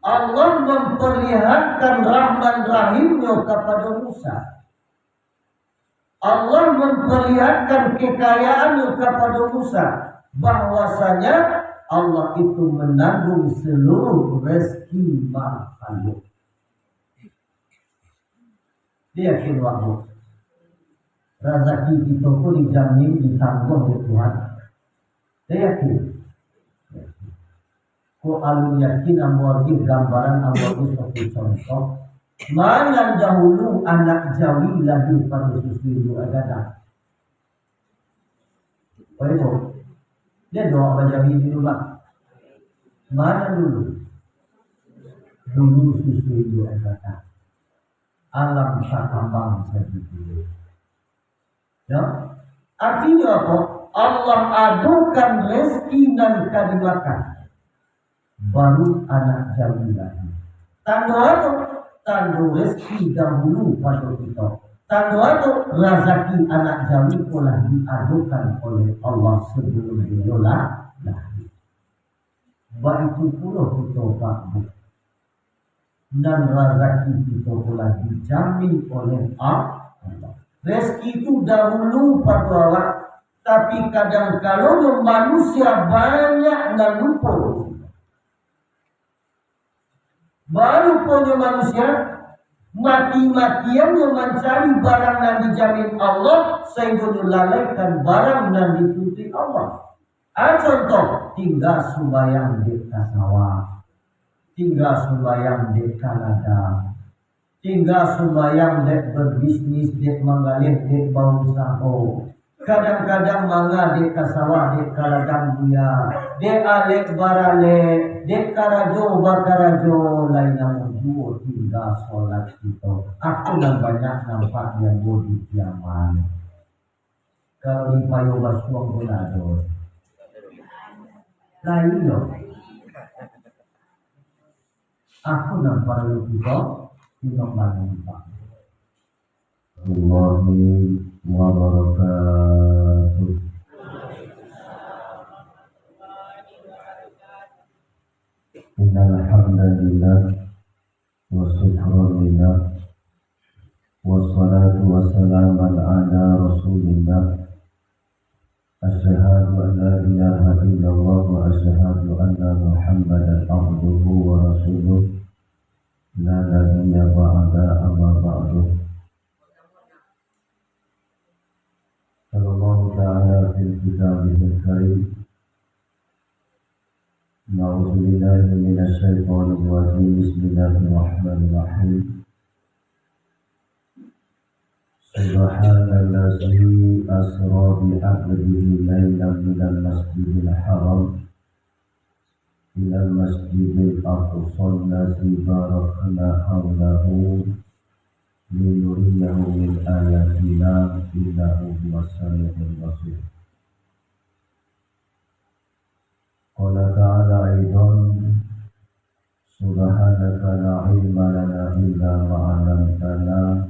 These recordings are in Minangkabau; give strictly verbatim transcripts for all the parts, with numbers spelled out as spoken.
Allah memperlihatkan Rahman Rahim-Nyo kapado Musa. Allah memperlihatkan kekayaan-Nyo kapado Musa, bahwasanya Allah itu menanggung seluruh rezeki makhluk. Dia yakin waktu razaki kito ko dijamin, ditangguang dek Tuhan. Dia yakin. Ko alun yakin, ambo agiah gambaran, ambo agiah satu contoh. Mano dahulu anak jawi lahia pado susu induak gadang? Baik, Bu. Dia doa bajawi di rumah. Mano dulu? Dulu susu induak gadang. Alam takambang sagitu. Ya. Artinyo apo? Allah adokan rezeki nan ka dimakan, baru anak jawi lahia. Tando apo? Tando rezeki dahulu pado kito. Tando apo? Razaki anak jawi ko lah diadokan oleh Allah sabalun inyo lah lahia. Baitu pulo kito, Pak, Bu. Nan razaki kito ko lah dijamin oleh Allah. Rezeki tu dahulu pado awak, tapi kadang-kadang manusia banyak nan lupo. Baluponyo manusia, mati-matiannyo mancari barang nan dijamin Allah, sahinggonyo lalaikan barang nan dituntuik Allah. Ah, contoh, tingga sumbayang dek ka sawah, tingga sumbayang dek ka ladang, tingga sumbayang dek babisnis, dek manggaleh, dek bausaho. Kadang-kadang manga dek ka sawah, dek ka ladang buya, dek alek baralek, dek karajo bakarajo, lai namo juo tingga solat kito. Aku nan banyak nampak di ambo di Piaman. Kalau di Payo Basuang pun ado. Lah iyo. Aku nan paralu kito, kito bangun, Pak. Warahmatullahi wabarakatuh. Innal hamdalillah, wa syukran lillah, wassalatu wassalamu ala Rasulillah. Asyhadu an la ilaha illallah wa asyhadu anna Muhammadan abduhu wa rasuluh. La nabiyya ba'da, amma ba'du. Qala Allahu ta'ala fil kitabihil karim. A'udzu billahi minasy syaithanir rajim. Bismillahirrahmanirrahim. Subhanallazi asra bi abdihi lailan minal masjidil haram ilal masjidil aqsa allazi barakna haulahu linuriyahu min ayatina innahu huwas samiul basir. Qala ta'ala aidan, subhanaka la ilma lana illa ma 'allamtana,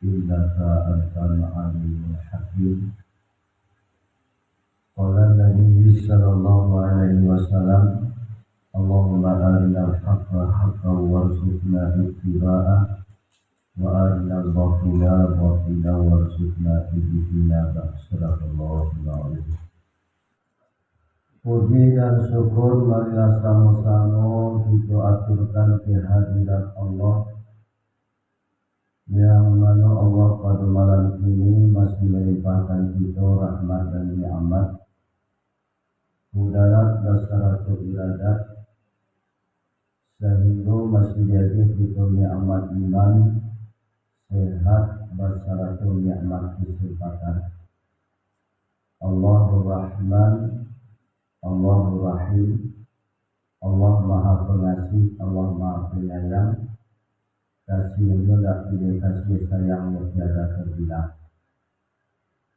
innaka antal alimul hakim. Qala Nabi sallallahu alaihi wasallam, Allahumma arinal haqqa haqqan warzuqna ittiba'ah, wa arinal batila batila warzuqna ijtinabah. Sadaqallahul adzim. Puji dan syukur marilah samo-samo kito aturkan ka hadirat Allah, yang mano Allah pado malam kini masih malimpahkan kito rahmat dan nikmat, kudarat basarato iradat, sahinggo masih diagiah kito nikmat iman, sehat basarato nikmat kesempatan. Allahu Rahman, Allahu Rahim, Allah Maha Pengasih, Allah Maha Penyayang, kasih-Nyo dak kiro, kasih sayang-Nyo tiada terbilang.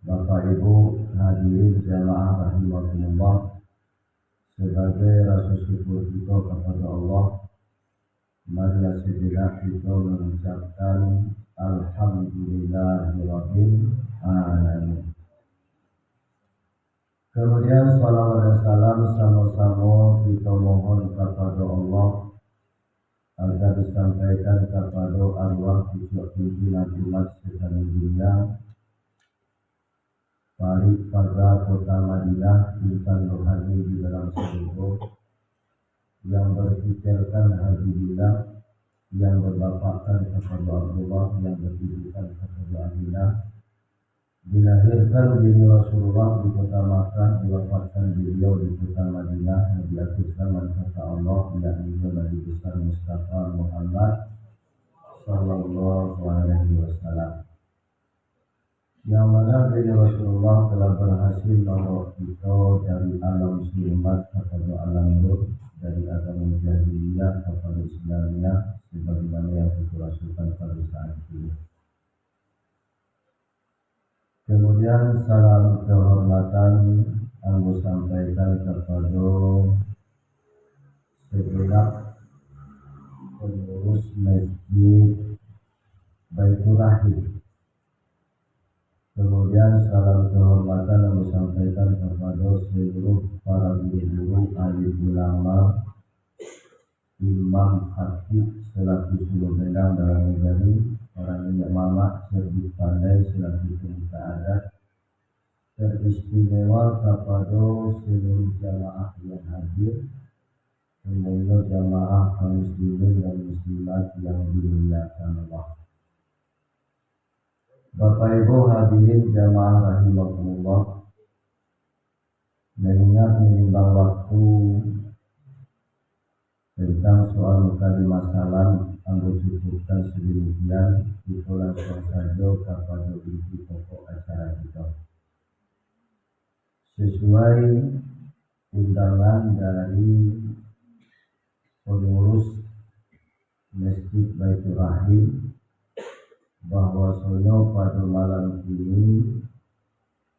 Bapak Ibu hadirin jamaah rahimakumullah, sebagai rasa syukur kito kapado Allah, marilah sajenak kito mangucapkan Alhamdulillahirabbil alamin. Kemudian, salawat dan salam samo-samo kito mohon kapado Allah, Disampaikan kapado arwah pucuak pimpinan umat sakalian dunia, parik paga kota Madinah, intan rohani di dalam sarugo, yang berpikirkan Habibillah, yang berbapakkan kapado Abdullah, yang beribukan kapado Aminah, dilahirkan diri Rasulullah di kota Makkah, diwafatkan beliau di kota Madinah, di akhir zaman kata Allah, yakni Nabi besar Mustafa Muhammad sallallahu alaihi wasallam. Yang mana diri Rasulullah telah berhasil membawa kita dari alam zulumat kepada alam nur, dari agama jahiliyah kepada Islamiah, sebagaimana yang kita rasakan pada saat ini. Kemudian salam kehormatan ambo sampaikan kepada segenap pengurus Masjid Baiturrahim. Kemudian salam kehormatan ambo sampaikan kepada seluruh para guru-guru, alim ulama, imam, khatib, selaku suluh benang dalam nagari, para niniak mamak, cerdik pandai, selaku pemuka adat, teristimewa kapado seluruh jamaah yang hadir, umumnyo jamaah kaum muslimin dan muslimat yang dimuliakan Allah. Bapak Ibu hadirin jamaah rahimakumullah, mengingat menimbang waktu, tentang soal mukadimah salam, ambo cukupkan sademikian, kito lansuang sajo kapado inti pokok acara kito. Sesuai undangan dari pengurus Masjid Baiturrahim, bahwasonyo pado malam kini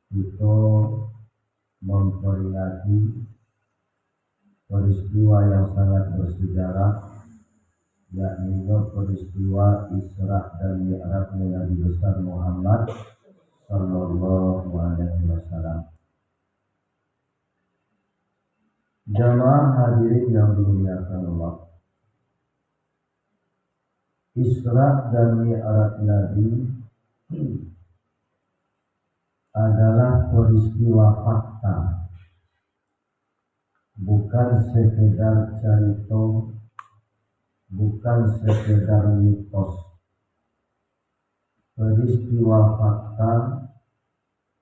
kito memperingati peristiwa yang sangat bersejarah, yakni peristiwa Isra dan Mi'rajnya Nabi besar Muhammad sallallahu alaihi wasallam. Jamaah hadirin yang dimuliakan Allah, Isra dan Mi'raj Nabi adalah peristiwa fakta, bukan sekedar carito, bukan sekedar mitos. Peristiwa fakta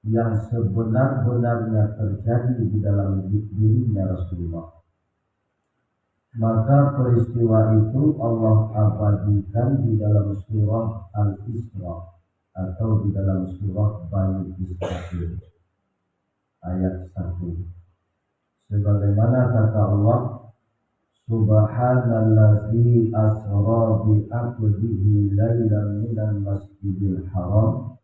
yang sebenar-benarnya terjadi di dalam di-, dirinya Rasulullah. Maka peristiwa itu Allah abadikan di dalam surah Al-Isra atau di dalam surah Bani Israil, ayat satu. Sebagaimana kata Allah, "Subhanallazi asra bi abdihi lailan minal masjidil haram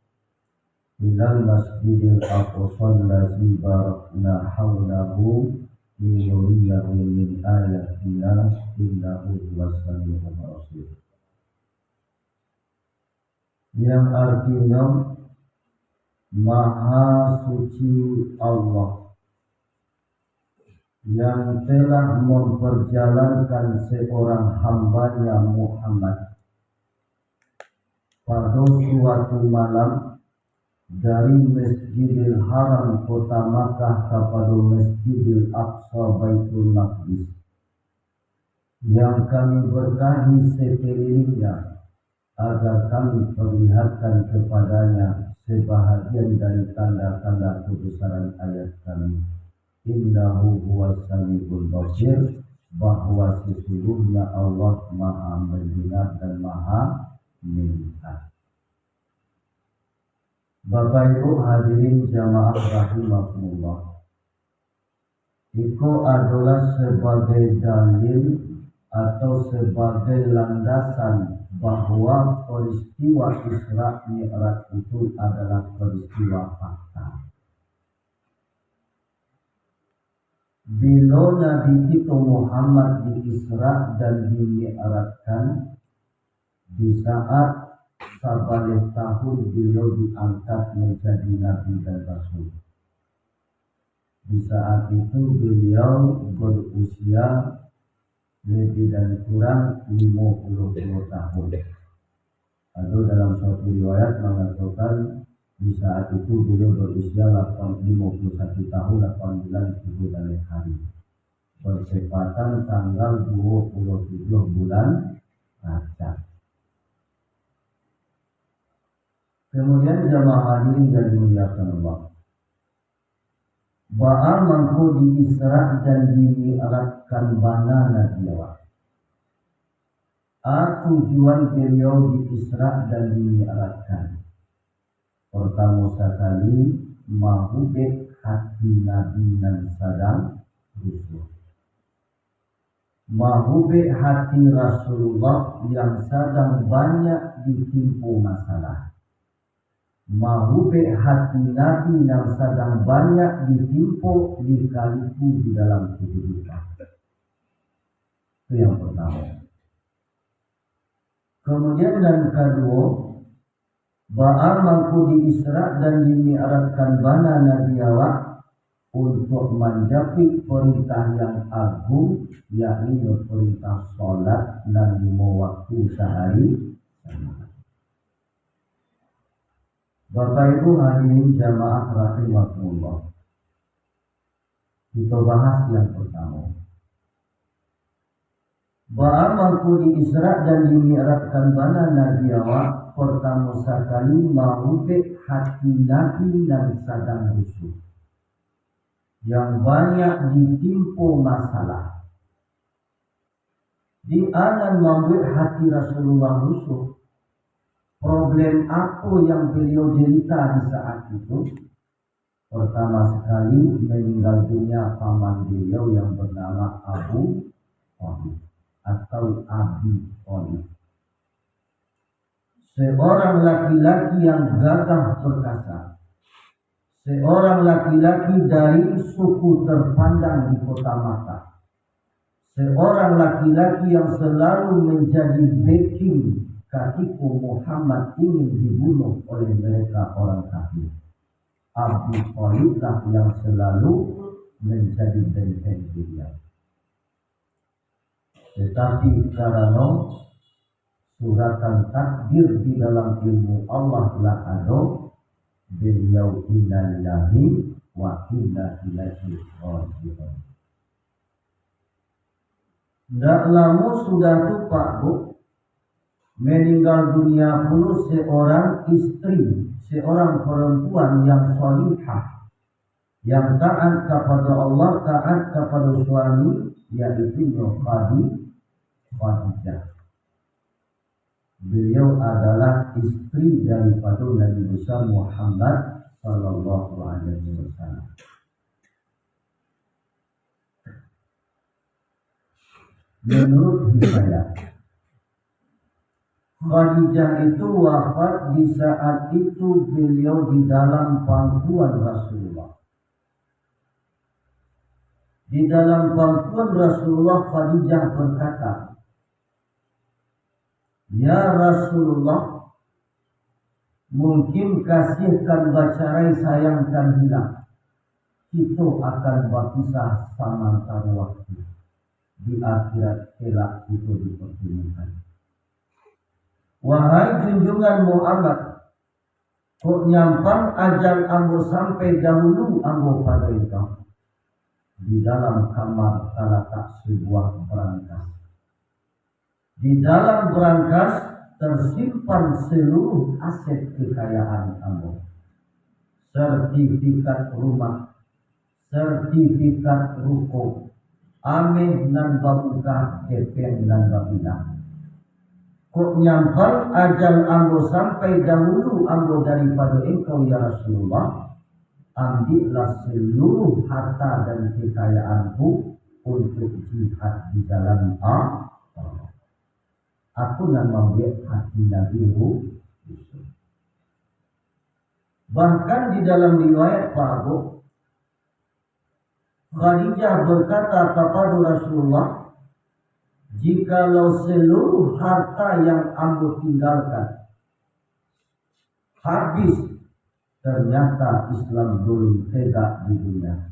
ilal masjidil aqsa allazi barakna haulahu linuriyahu min ayatina innahu huwas samiul basir." Yang artinya, Maha Suci Allah yang telah memperjalankan seorang hamba-Nya Muhammad pada suatu malam dari Masjidil Haram kota Makkah kepada Masjidil Aqsa Baitul Maqdis, yang Kami berkahi sekelilingnya, agar Kami perlihatkan kepadanya sebahagian dari tanda-tanda kebesaran ayat Kami. Innahu huwas samiul basir, bahwa sesungguhnya Allah Maha Mendengar dan Maha Melihat. Bapak Ibu hadirin jamaah rahimakumullah. Iko adolah sebagai dalil atau sebagai landasan bahwa peristiwa Isra Mi'raj itu adalah peristiwa fakta. Bilo Nabi kito Muhammad di-Isra dan di-Mi'rajkan, di saat sabaleh tahun beliau diangkat menjadi nabi dan rasul. Di saat itu beliau berusia lebih dan kurang limo puluah duo tahun. Atau dalam suatu riwayat mangatokan, di saat itu beliau berusia lapan, limo puluah satu tahun, lapan bulan, tigo baleh hari. Bertepatan tanggal duo puluah tujuah bulan Rajab. Kemudian jamaah hadirin yang dimuliakan Allah, baa mangko di-Isra dan di-Mi'rajkan bana Nabi awak? A, tujuan beliau di-Isra dan di-Mi'rajkan. Pertamo sakali, mahubek hati Nabi nan sadang rusuah. Mahubek hati Rasulullah yang sadang banyak ditimpo masalah. Mahubek hati Nabi yang sadang banyak ditimpo, lika-liku di dalam kehidupan. Itu yang pertama. Kemudian yang kedua, baa mangko di-Isra dan di-Mi'rajkan bana Nabi awak? Untuk manjapuik perintah yang agung, yakni perintah salat nan limo waktu sahari samalam. Bapak Ibu hadirin jamaah rahimakumullah. Kita bahas yang pertama. Baa mangko di-Isra dan di-Mi'rajkan bana Nabi awak? Pertamo sakali, mahubek hati Nabi nan sadang rusuah, yang banyak ditimpo masalah. Di a nan mambuek hati Rasulullah rusuah? Problem apo yang beliau derita di saat itu? Pertama sakali, meninggal dunia paman beliau yang bernama Abu Thalib atau Abi Thalib. Seorang laki-laki yang gagah perkasa, seorang laki-laki dari suku terpandang di kota Makkah, seorang laki-laki yang selalu menjadi backing katiko Muhammad ingin dibunuh oleh mereka orang kafir. Abi Thaliblah yang selalu menjadi benteng beliau. Tetapi karano suratan takdir di dalam ilmu Allah lah ado, beliau innalillahi wa inna ilaihi raji'un. Ndak lamo sudah tu, Pak Bu, meninggal dunia pulo seorang istri, seorang perempuan yang salihah, yang taat kapada Allah, taat kapada suami, yaitu Khadi-, Khadijah. Beliau adalah istri daripada Nabi besar Muhammad sallallahu alaihi wasallam. Menurut hikayat, Khadijah itu wafat di saat itu beliau di dalam pangkuan Rasulullah. Di dalam pangkuan Rasulullah, Khadijah berkata, "Ya Rasulullah, mungkin kasiahkan bacarai, sayangkan hilang. Kito akan bapisah samantaro waktu. Di akhirat kelak kito dipertemukan." Wahai junjungan Muhammad, kok nyampang ajal ambo sampai dahulu ambo pado engkau. Di dalam kamar talatak sabuah berangkas. Di dalam berangkas tersimpan seluruh aset kekayaan ambo. Sertifikat rumah, sertifikat ruko, ameh nan babungkah, gepeng nan babilang. Kok nyampang ajal ambo sampai dahulu ambo daripado engkau, ya Rasulullah, ambiaklah seluruh harta dan kekayaanku untuk jihad di jalan Allah. Aku nan mambuek hati Nabi ru-, rusuah. Bahkan di dalam riwayat, Pak Bu, Khadijah berkata kepada Rasulullah, "Jikalau seluruh harta yang ambo tinggalkan habis, ternyata Islam belum tegak di dunia,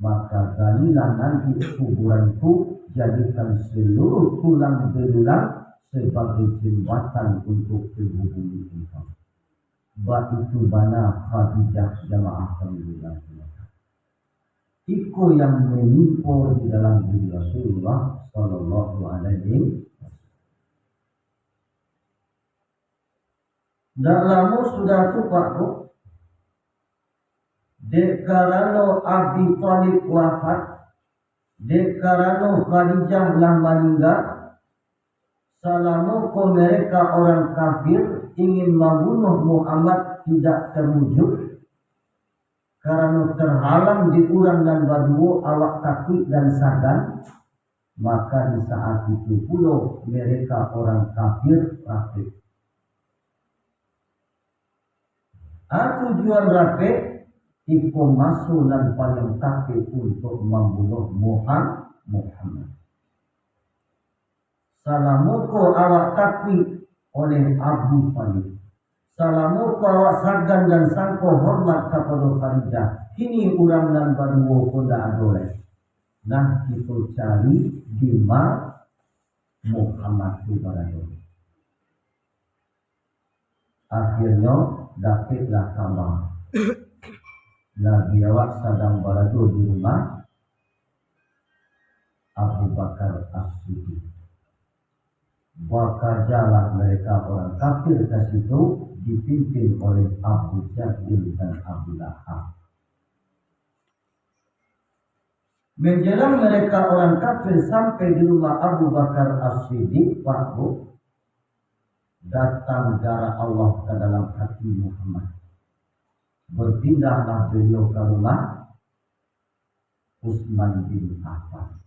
maka galilah nanti kuburanku jadikan seluruh tulang belulang sebagai jembatan untuk penghubungi engkau. Baitu bana Khadijah, jamaah kami dimuliakan. Iko yang menimpo di dalam diri Rasulullah sallallahu alaihi wasallam. Ndak lamo sudah tu, Pak, ko, dek karano Abi Thalib wafat, dek karano Khadijah lah maningga, salamo ko mereka orang kafir ingin mambunuh Muhammad tidak terwujud, karano terhalang di urang nan baduo awak takuik dan sagan, maka di saat itu pulo mereka orang kafir rapek. A tujuan rapek, iko maso nan paling tapek untuk mambunuh Muham-, Muhammad. Salamo ko awak takuik oleh Abu Thalib. Salamo ko awak sagan dan sangko hormat kapado Khadijah. Kini urang nan baduo ko ndak ado lai. Nah, kito cari di ma Muhammad tu barado. Akhirnyo, dapeklah kaba. Nabi awak sadang barado di rumah Abu Bakar As-Siddiq. Bakajalah mereka orang kafir ka situ, dipimpin oleh Abu Jahil dan Abu Lahab. Menjelang mereka orang kafir sampai di rumah Abu Bakar As-Siddiq, Pak Bu, datang darah Allah ka dalam hati Muhammad. Berpindahlah beliau ka rumah Utsman bin Affan.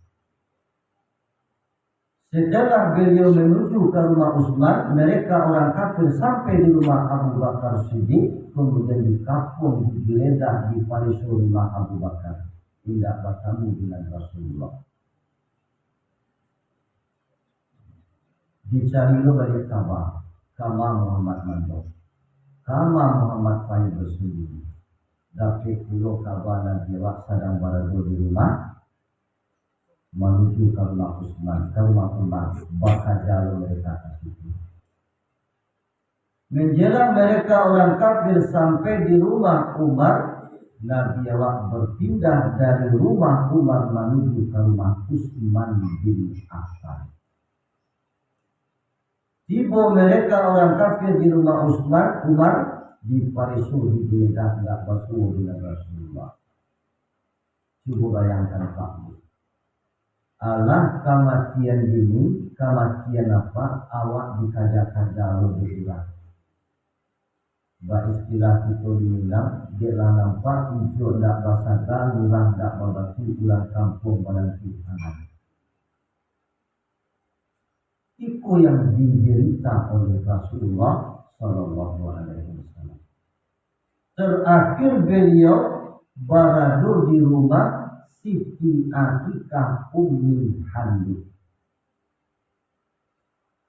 Setelah beliau menuju ka rumah Utsman, mereka orang kafir sampai di rumah Abu Bakar Siddiq, kemudian dikapung, digeledah, dipareso rumah Abu Bakar. Indak batamu dengan Rasulullah. Dicari lo baliak kaba, kama Muhammad mandok, kama Muhammad pai basambunyi. Dapek pulo kaba Nabi awak sadang barado di rumah, manuju ka rumah Utsman, ka rumah Umar, bakaja lo mereka ka situ. Menjelang mereka orang kafir sampai di rumah Umar, Nabi awak berpindah dari rumah Umar manuju ka rumah Utsman bin Affan. Tibo mereka orang kafir di rumah Utsman, Umar, dipareso, digeledah, indak basuo dengan Rasulullah. Cubo bayangkan, Pak Bu. Alah, kamatian dini, kamatian apak, awak dikaja-kaja lo dek urang. Baistilah kito di Minang, dek lah nampak incuak ndak basaga, lurah ndak babatu, urang kampuang balantik tangan. Iko yang diderita oleh Rasulullah sallallahu alaihi wasallam. Terakhir beliau barado di rumah Siti Atikah Ummi Hani.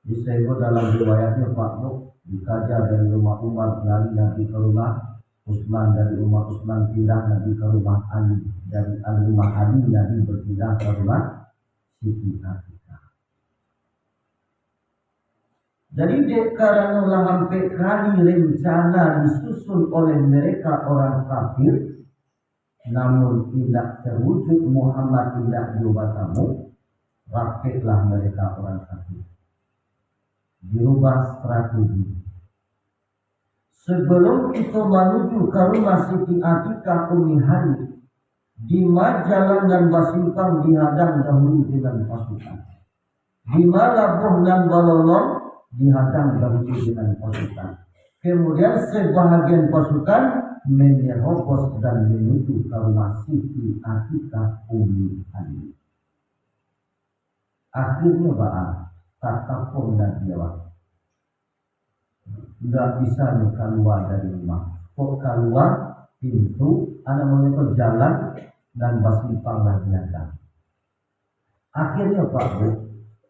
Disebut dalam riwayatnyo, Pak Bu, dikaja dari rumah Umar, lari Nabi ka rumah Utsman, dari rumah Utsman pindah Nabi ka rumah Ali, dari rumah Ali Nabi berpindah ka rumah Siti Atikah. Jadi, dek karano lah ampek kali rencana disusun oleh mereka orang kafir, namun indak terwujud, Muhammad indak juo batamu, rapeklah mereka orang kafir. Dirubah strategi. Sebelum kito manuju ka rumah Siti Atikah Ummi Hani, dima jalan nan basimpang dihadang dahulu dengan pasukan. Dima labuah nan balolong dihadang dahulu dengan pasukan. Kemudian, sebahagian pasukan menerobos dan menuju ka rumah Siti Atikah Ummi Hani. Akhirnyo baa, tatapung Nabi awak. Ndak bisa nyo kalua dari rumah. Kok kalua, pintu, anak monyet tu jalan, dan basimpang lah di ladang. Akhirnyo, Pak Bu,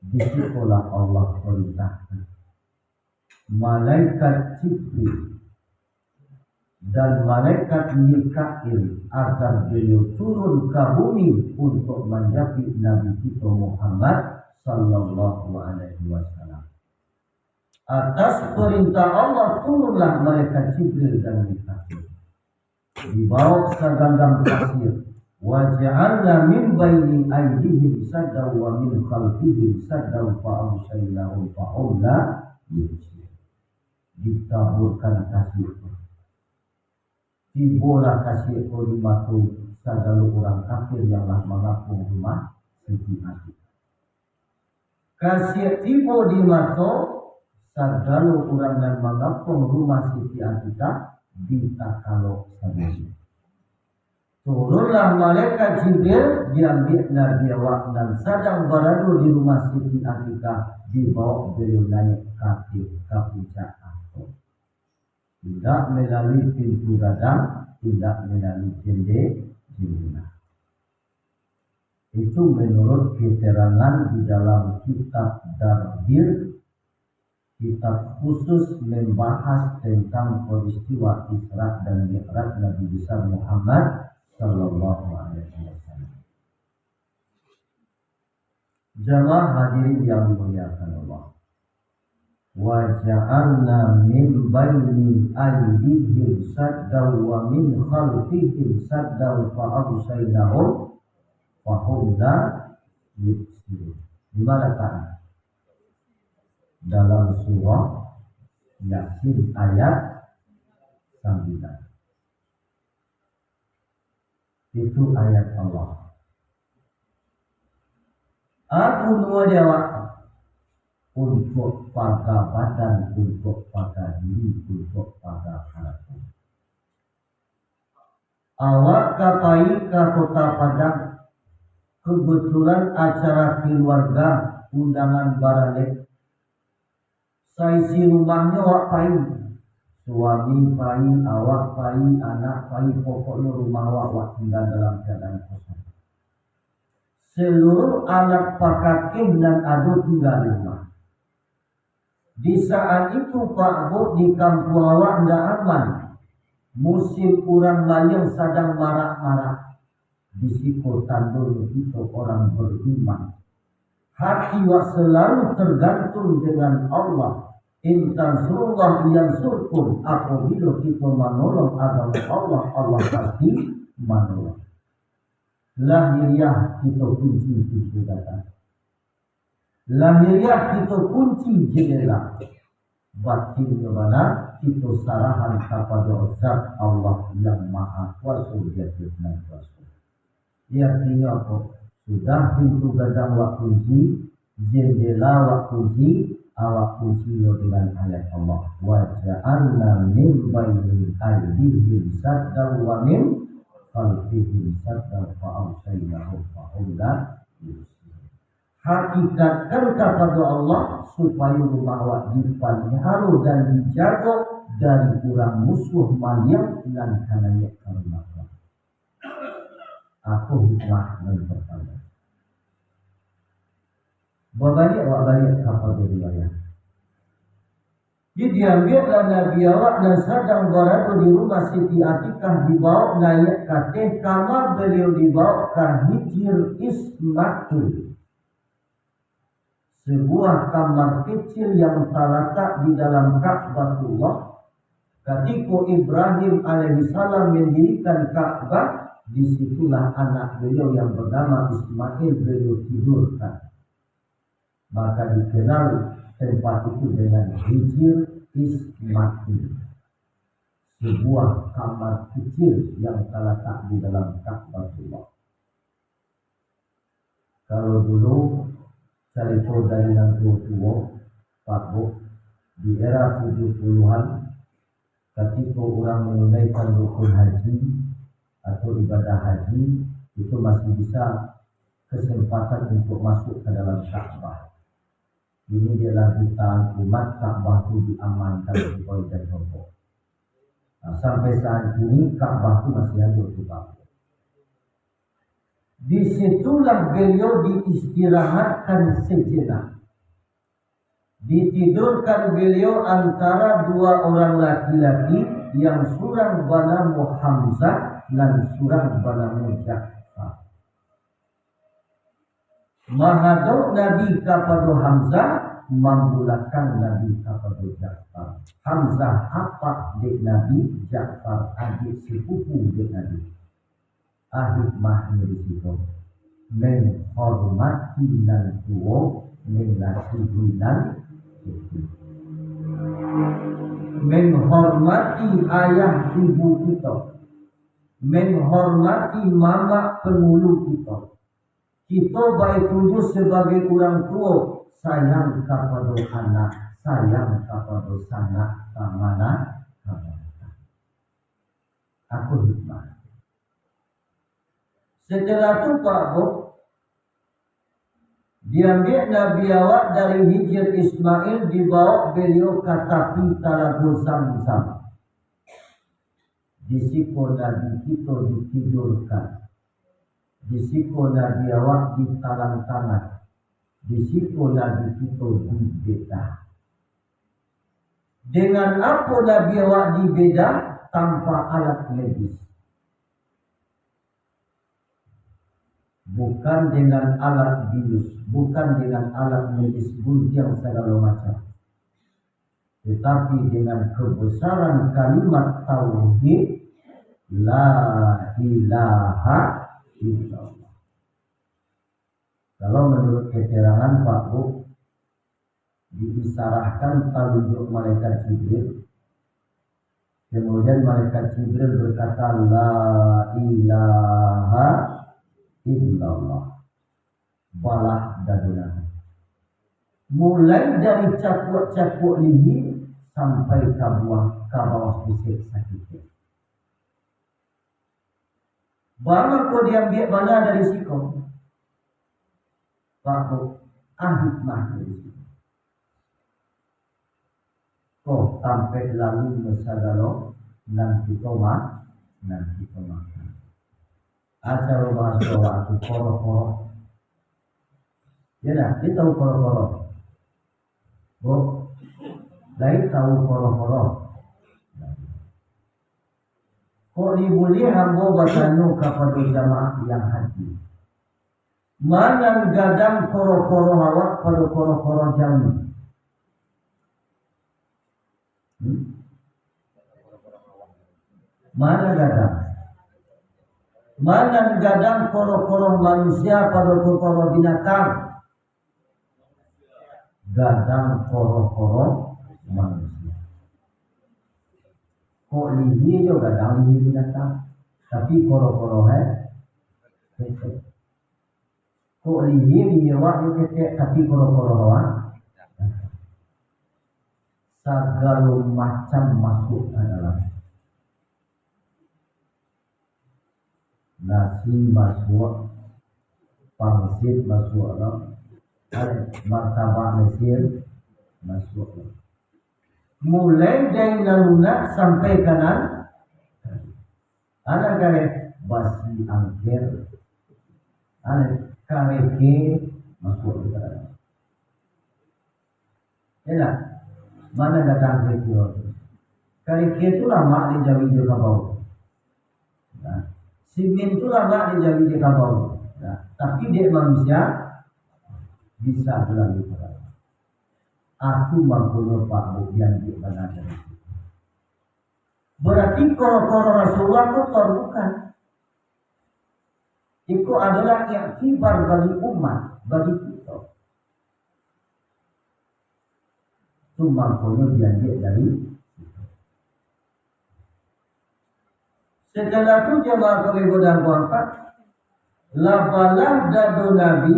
di sikolah Allah perintahkan. Malaikat Jibril dan malaikat Mikail agar beliau turun ka bumi untuk manjapik Nabi kito Muhammad sallallahu alaihi wasallam. Atas perintah Allah, turunlah malaikat Jibril dan Mikail. Dibawa saganggam kasia. Wa ja'alna min baini aidihim saddan wa min khalfihim saddan fa aghsyainahum fa hum la yubsirun. Ditaburkan kasia tu. Tibolah kasia ko di mato sagalo urang kafir yang lah mangapung rumah Siti Atikah. Kasia tibo di mato sagalo urang nan mangapung rumah Siti Atikah, ditakalok sadonyo. Turunlah malaikat Jibril, diambiak Nabi awak nan sadang barado di rumah Siti Atikah, dibawa beliau naiak ka ateh, ka puncak ateh. Indak melalui pintu gadang, indak melalui jende-, jendela. Itu menurut keterangan di dalam kitab Dardir, kitab khusus membahas tentang peristiwa Isra dan Mi'raj Nabi besar Muhammad sallallahu alaihi wasallam. Jamaah hadirin yang dimuliakan Allah. Wa ja'alna min baini aidihim saddan wa min khalfihim saddan fa aghsyainahum fa hum la yubsirun. Di mana letaknya? Dalam surah Yasin ayat sambilan. Itu ayat Allah. Aku nuwa di awak, untuak paga badan, untuak paga diri, untuak paga harato. Awak ka pai ka Kota Padang, kebetulan acara keluarga, undangan baralek. Saisi rumahnyo awak pai. Suami pai, awak pai, anak pai, pokoknyo rumah awak, awak tingga dalam keadaan kosong. Seluruh alat pakakeh nan ado tingga di rumah. Di saat itu, Pak Bu, di kampuang awak ndak aman. Musim urang maliang sadang marak-marak. Di siko tandonyo kito urang beriman. Hati wak selalu tergantung dengan Allah. In tansurullah yansurkum. Apabilo kito manolong agamo Allah, Allah pasti manolong. Lahiriah kito kunci pintu gadang. Lahiriah kito kunci jendela. Batinnyo bana, kito sarahan kapado Zat Allah yang Maha Kuaso, Zat nan Kuaso. Artinyo apo? Sudah pintu gadang wak kunci, jendela wak kunci, awak kunci lo dengan ayat Allah, "Wa ja'alna min baini aidihim saddan wa min khalfihim saddan fa aghsyainahum fa hum la yubsirun." Hakikatkan kapado Allah, supayo rumah awak dipaliharo dan dijago dari urang musuh maliang nan ka naiak ka rumah awak. Apo hikmah nan partamo? Babaliak awak baliak kapado riwayat. Jadi, diambiaklah Nabi awak nan sadang barado di rumah Siti Atikah, dibaok naiak ka ateh, kama baliau dibaok ka Hijir Ismail, sebuah kamar kecil yang talatak di dalam Ka'batullah. Katiko Ibrahim alaihissalam mendirikan Ka'bah, di situlah anak beliau yang bernama Ismail beliau tidurkan. Maka dikenal tempat itu dengan Hijir Ismail, sebuah kamar kecil yang talatak di dalam Ka'batullah. Kalau dulu, carito dari nan tuo-tuo, Pak Bu, di era tujuh puluhan, katiko urang manunaikan rukun haji atau ibadah haji, itu masih bisa kesempatan untuk masuk ke dalam Ka'bah. Ini dia lagi tahan umat, Ka'bah tu diamankan supaya jangan roboh. Nah, sampai saat ini Ka'bah tu masih ada di Bangkok. Di situlah beliau diistirahatkan sejenak. Ditidurkan beliau antara dua orang laki-laki yang surang banamo Hamzah, nan surang banamo Ja'far. Mahadok Nabi kapado Hamzah, mambulakang Nabi kapado Ja'far. Hamzah apak dek Nabi, Ja'far adiak sapupu dek Nabi. Ah, hikmahnyo di siko, menghormati nan tuo, mangasihi nan kecil. Menghormati ayah ibu kito, menghormati mamak pangulu kito. Kito baitu juo sabagai urang tuo, sayang kapado anak, sayang kapado sanak, kamanakan. Apo hikmah? Setelah tu, Pak Bu, diambiak Nabi awak dari Hijir Ismail, dibawa beliau ka tapi Talago Zamzam. Di siko Nabi kito ditidurkan. Di siko Nabi awak ditalang tangan. Di siko Nabi kito dibedah. Dengan apo Nabi awak dibedah? Tanpa alat medis. Bukan dengan alat bius, bukan dengan alat medis guntiang sagalo macam. Tetapi dengan kebesaran kalimat tauhid, La ilaha illallah. Kalau menurut keterangan Pak Bu, diisarahkan talunjuk malaikat Jibril. Kemudian malaikat Jibril berkata, "La ilaha illallah." Balah dado Nabi. Mulai dari cakuak-cakuak lihia sampai ka buah, ka bawah pusek sakik. Baa mangko diambiak bana dari siko? Pak Bu, ah, hikmah dari siko. Ko tampek lalu sagalo nan kito ma-, nan kito makan. Acaro bahaso awak tu koro-koro. Ya dah, kito tahu koro-koro. Bu, lai tahu koro-koro? Kok dibuliah ambo batanyo kapado jamaah yang hadir, ma nan gadang koro-koro awak pado koro-koro jawi? Hmm? Ma nan gadang? Ma nan gadang koro-koro manusia pado koro-koro binatang? Gadang koro-koro manusia. Kok lihia jo gadang lihia binatang, tapi koro-koro, eh, ketek. Kok lihia lihia awak jo ketek, tapi koro-koro awak. Sagalo macam masuak ka dalam. Nasi masuak, pangsit masuak lo, martabak Mesir masuak lo. Mulai dari nan lunak sampai ka nan, anak kareh basi angker, anak kareh ke masuak lo ka dalam. Ya ndak? Ma nan gadang karikil tu? Karikil tu lamak dek jawi jo kabau. Nah, simin tu lamak dek jawi jo kabau. Nah, tapi dek manusia bisa dilalui kabau. Aku mangkonyo Pak Budian dek bana dari situ. Berarti koro-koro Rasulullah kotor, bukan? Iko adalah iktibar bagi umat, bagi kito. Tu mangkonyo diambiak dari situ. Setelah tu jamaah kami godang kuangkat, lah balah dado Nabi,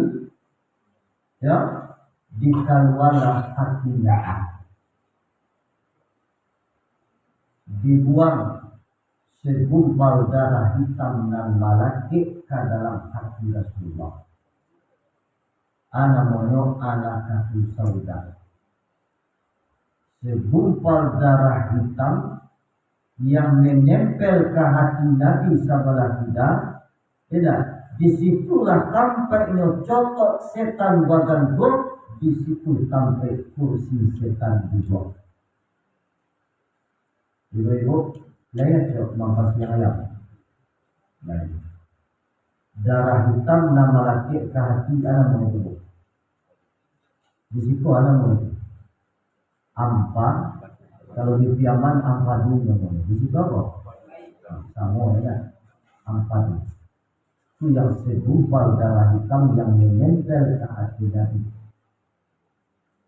ya, dikalualah hati Nabi. Dibuang segumpal darah hitam nan malakek ka dalam hati Rasulullah. A namonyo alaqatun sauda. Segumpal darah hitam yang menempel ka hati Nabi sabalah kida, tidak, di situlah tampeknyo cotok setan bagantuang, di situ tampek kursi setan duduak. Ibu-ibu, lain acok mampasiang ayam. Lain. Darah hitam nan malakek ka hati, a namo itu, Bu? Di siko a namo itu? Ampa. Kalau di Piaman, ampadu namonyo. Di siko apo? Samo, ya. Ampadu. Itu yang segumpal darah hitam yang menempel ka hati Nabi.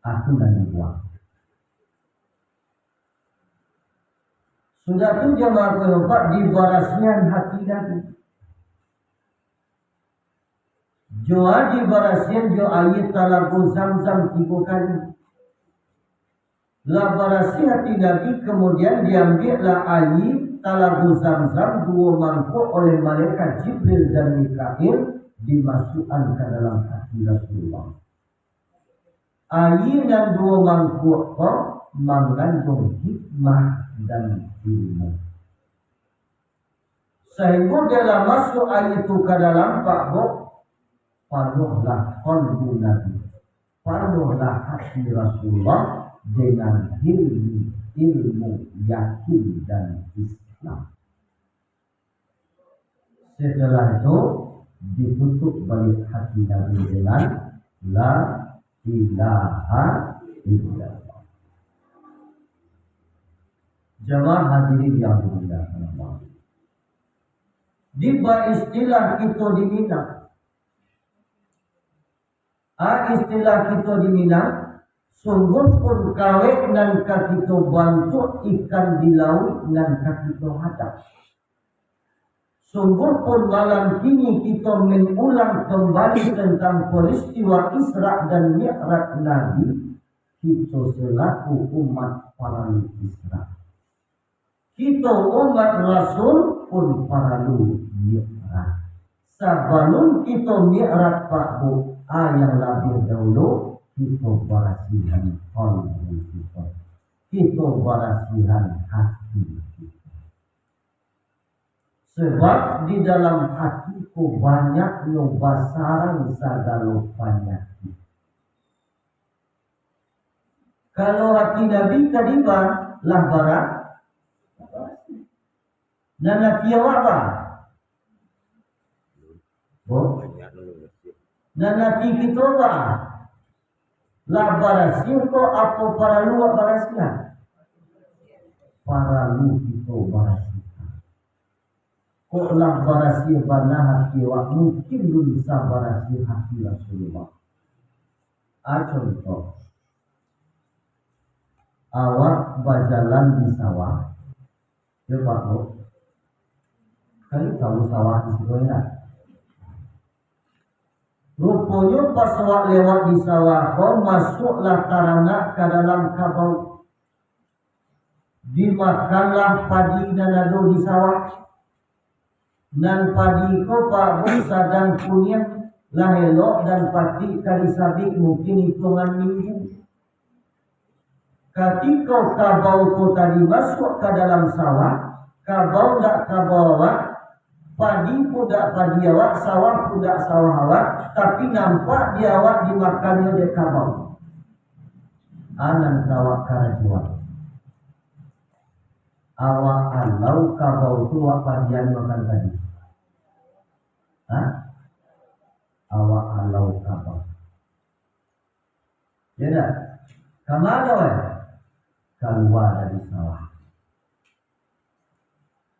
Itu nan dibuang. Sudah tu jamaah karajo, dibarasiahan hati Nabi. Jo a dibarasiahan jo aia talago Zamzam tigo kali. Lah barasiah hati Nabi, kamudian diambiaklah aia talago Zamzam duo mangkok oleh malaikat Jibril dan Mikail, dimasuakkan ka dalam hati Rasulullah. Aia nan duo mangkuak ko mangandung hikmah dan ilmu. Sahinggo dalam masuak aia tu ka dalam, Pak, Bu, panuahlah qalbu Nabi, panuahlah hati Rasulullah dengan ilmu, ilmu yakin dan Islam. Setelah itu, ditutup balik hati Nabi dengan La ilaha illallah. Jamaah hadirin yang dimuliakan Allah. Di baistilah kito di Minang, A, istilah kito di Minang, sungguahpun kawek nan ka kito bantuak, ikan di lauik nan ka kito hadang. Sungguahpun malam kini kito mengulang kembali tentang peristiwa Isra dan Mi'raj Nabi, kito selaku umat paralu Isra. Kito umat Rasul pun paralu mi'raj. Sabalun kito mi'raj, Pak Bu, a, yang labiah dahulu, kito barasiahan kalbu kito. Kito barasiahan hati kito. Sabab di dalam hati ko banyaknyo basarang sagalo panyakik. Kalau hati Nabi tadi ba-, lah bara-, nan hati awak ba-, bo-, nan hati kito ba-, lah barasiah ko, apo paralu awak barasiah? Paralu kito barasiah. Kok lah barasiah bana hati awak, mungkin alun sabarasiah hati Rasulullah. A, contoh, awak bajalan di sawah, yo, Pak, Bu? Kalian tahu sawah di situ, ya? Ruponyo pas awak lewat di sawah ko, masuaklah taranak ka dalam kabau. Dimakanlah padi nan ado di sawah. Nan padi ko, Pak Bu, sadang kuniang, lah elok dan patik ka disabik, mungkin itungan minggu. Katiko kabau ko tadi masuak ka dalam sawah, kabau ndak kabau awak, padi pun ndak padi awak, sawah pun ndak sawah awak, tapi nampak di awak dimakannyo dek kabau. A nan ka awak karajoan. Awak alau kabau tu awak padian makan tadi. Ha? Awak alau kabau. Ya ndak? Ka ma, eh? Kalua dari sawah.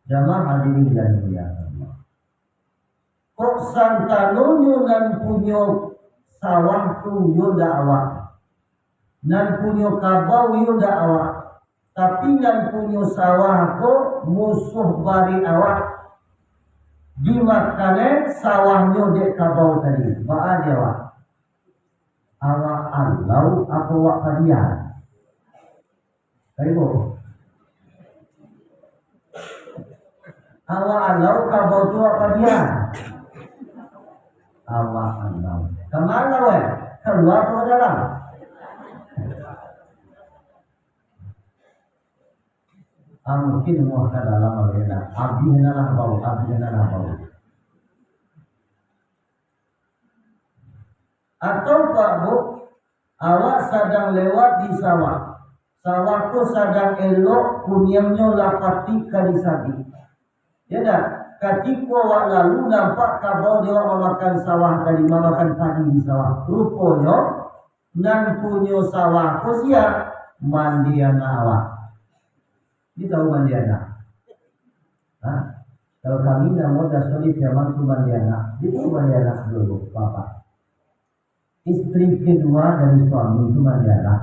Jamaah hadirin yang dimuliakan Allah. Kok santanonyo nan punyo sawah tu yo ndak awak, nan punyo kabau yo ndak awak, tapi nan punyo sawah ko musuah barek awak, dimakan sawahnyo dek kabau tadi, baa di awak? Awak alau apo awak padian? Ayo. Awak alau kabau tu awak padian? Awak alau. Ka ma, eh? Kalua atau ka dalam? A, mungkin muah ka dalam, alun lah. Abih nan lah bau, abih nan lah bau. Atau, Pak Bu, awak sadang lewat di sawah, Sawah ko sadang elok, kuniangnyo lah patik ka disabik. Ya ndak? Katiko awak lalu, nampak kabau dek awak mamakan sawah tadi, mamakan padi di sawah. Ruponyo, nan punyo sawah ko sia? Mandianak awak. Ni tahu mandianak? Hah? Kalau kami namo Dasolih Piaman tu mandianak. Itu mandianak dulu, Bapak. Istri kedua dari suami itu mandianak.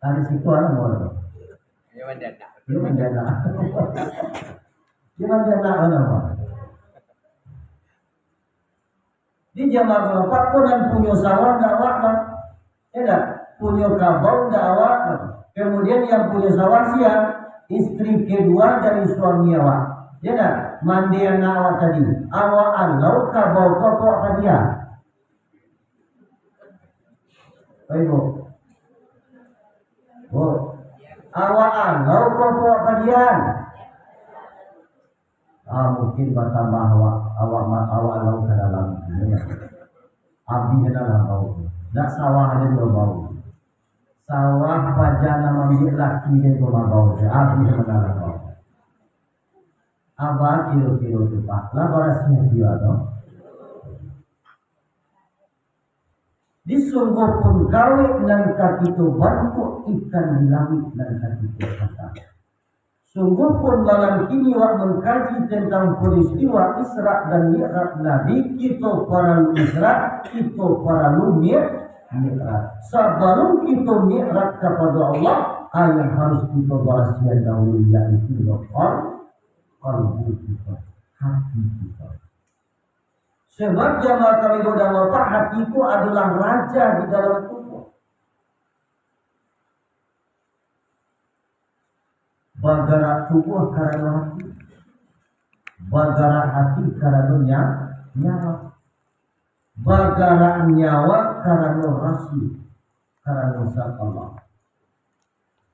Tadi situ anak mau tu. Dia mandianak. Dia mandianak. Dia mandianak anak mau. Di zaman Bapak ko nan punyo sawah ndak awak, Bang? Ya ndak? Punyo kabau ndak awak, Bang? Kemudian yang punyo sawah sia? Istri kedua dari suami awak. Ya ndak? Mandianak awak tadi. Awak alau kabau ko awak padian? Baik, Bu. Bu. Awak alau ko awak padian? Ah, mungkin batambah awak, awak ma-, awak lau ka dalam. Abih ka dalam bau. Dak sawah aja dia bau. Sawah paja nan mambiak laki dia tu mabau. Abih ka dalam bau. Abah kiro-kiro tu, Pak. Lah barasiah dia tu. Disungguahpun kawek nan ka kito bantuak, ikan di lauik nan ka kito tangkap. Sungguahpun malam kini wak mangkaji tantang peristiwa Isra dan Mi'raj Nabi, kito paralu Isra, kito paralu Mi-, Mi'raj. Sabalum kito Mi'raj kapado Allah, a nan harus kito barasiahan dahulu, yaitu qal-, qalbu kito, hati kito. Sabab jamaah kami mudah Bapak, hati ko adolah raja di dalam tubuah. Bagarak tubuah karano hati. Bagarak hati karano nya-, nyawa. Bagarak nyawa karano rasio, karano zat Allah.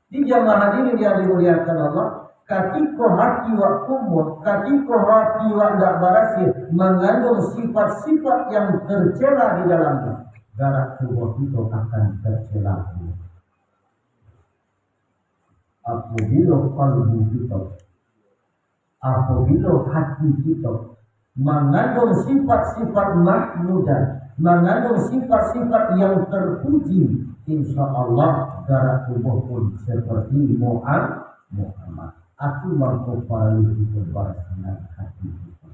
Di jamaah hadirin yang dimuliakan Allah, katiko hati wak kumuah, katiko hati wak ndak barasiah, mangandung sifat-sifat yang tercela di dalamnya, garak tubuah kito akan tercela. Apabilo kalbu kito, apabilo hati kito mangandung sifat-sifat mahmudah, mangandung sifat-sifat yang terpuji, insya Allah garak tubuah pun seperti Mu'am-, Muhammad. Atu mangko paralu kito barasiahan hati kito.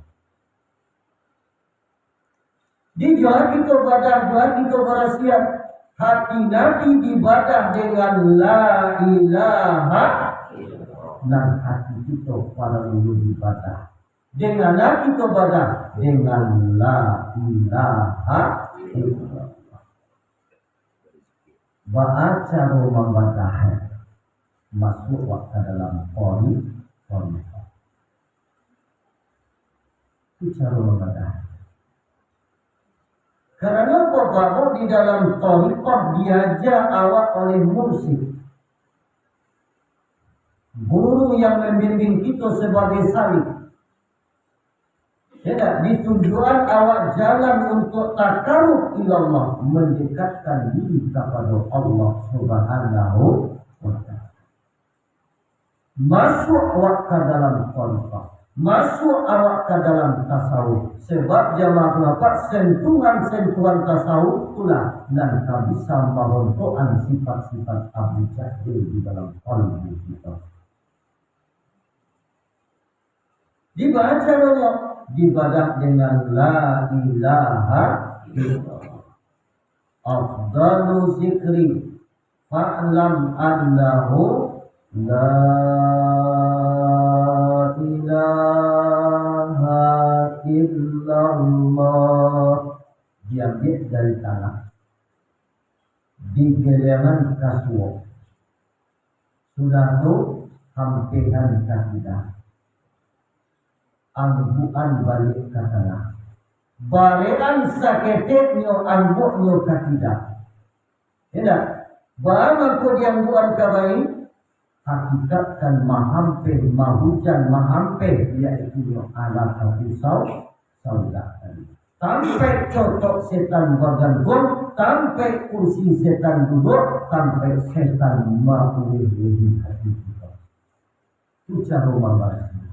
Di jo kito badah, jo kito barasiahan. Hati Nabi dibadah dengan la ilaha illallah. Nan hati kito paralu dibadah. Dengan nan kito badah? Dengan la ilaha illallah. Baa caro mambadah? Masuak wak ka dalam qori-, qori-. Itu caro mambadah. Karano apo, Bapak, di dalam thariqah diaja awak oleh mursyid, guru yang mambimbing kito sabagai salik. Ya, ditunjuakan awak jalan untuak taqarrub ilallah, mandekatkan diri kapado Allah Subhanahu wa Ta'ala. Masuak awak ka dalam thariqah, masuak awak ka dalam tasawuf. Sabab jamaah Bapak, sentuhan-sentuhan tasawuf tu lah nan ka bisa marontokan sifat-sifat Abu Jahil di dalam kalbu kito. Dibaca dulu, dibadah dengan la ilaha illallah. Afdalu zikri, fa'lam annahu la ilaha illallah. Diambiak dari tanah, digeleangan ka suok. Sudah tu, hampehan ka kida. Anggukan baliak ka tangah. Barekan saketeknyo angguknyo ka kida. Indak, baa mangko dianggukan ka baiak? Hakikatkan mahampeh, mahujan mahampeh, yaitu nyo alah satu sau-, saudah tadi. Tampek cotok setan bagantuang, tampek kursi setan duduak, tampek setan mauweh-uwehi hati kito. Tu caro mambarasiahan.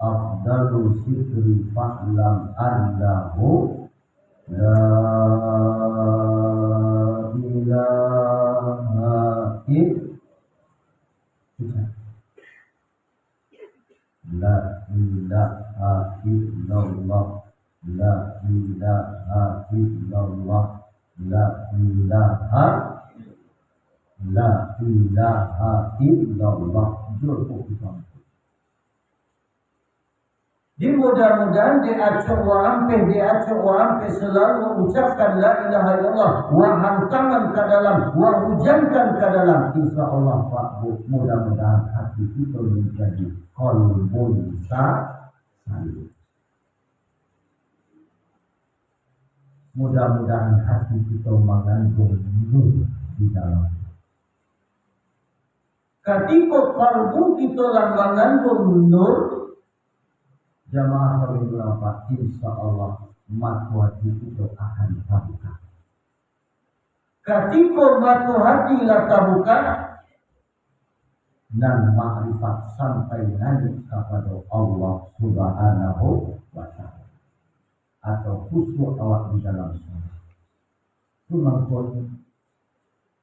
Afdalu zikri fa'lam annahu la ilaha ill-, la ilaha illallah, la ilaha illallah, la ilaha, la ilaha illallah. Jo tu kita. Di mudah-mudahan di acok wa ampeh, di acok wa ampeh selalu mengucapkan la ilaha illallah, wa hantaman ka dalam, wa hujankan ka dalam. Insya Allah, Pak Bu, mudah-mudahan hati kita menjadi qalbun sa-, salim. Mudah-mudahan hati kita mengandung nur di dalam. Katiko kalbu kito lah mangandung nur, jamaah kami murah, insya Allah, mato hati kito akan tabuka. Katiko mato hati lah tabuka, nan makrifat sampai naiak kapado Allah Subhanahu wa Ta'ala, atau khusyuk awak di dalam sholat. Tu mangkonyo,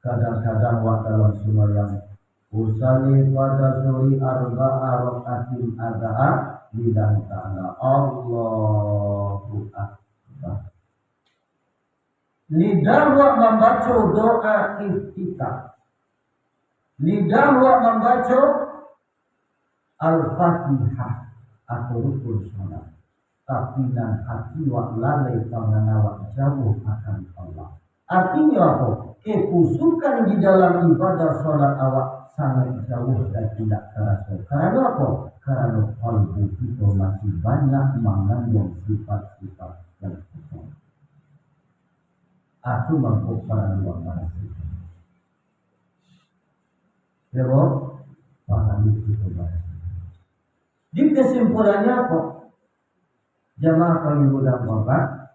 kadang-kadang wak dalam sumbayang, usalli fardhu zuhri arba'a rakaatin adza'a lillahi ta'ala. Allahu Akbar. Lidah wak mambaco doa iftitah. Lidah wak mambaco Al-Fatihah atau rukun salat, tapi nan hati wak lalai, pangan awak jauah akan Allah. Artinyo apo? Kekhusyukan di dalam ibadah salat awak sangaik jauah dan indak taraso. Karano apo? Karano kalbu kito masih banyak manganduang sifat-sifat yang kotor. Itu mangko paralu barasiahan. Ya, Bo? Pahami kito barasiahan. Di kesimpulannyo apo? Jamaah kami mudah bapak,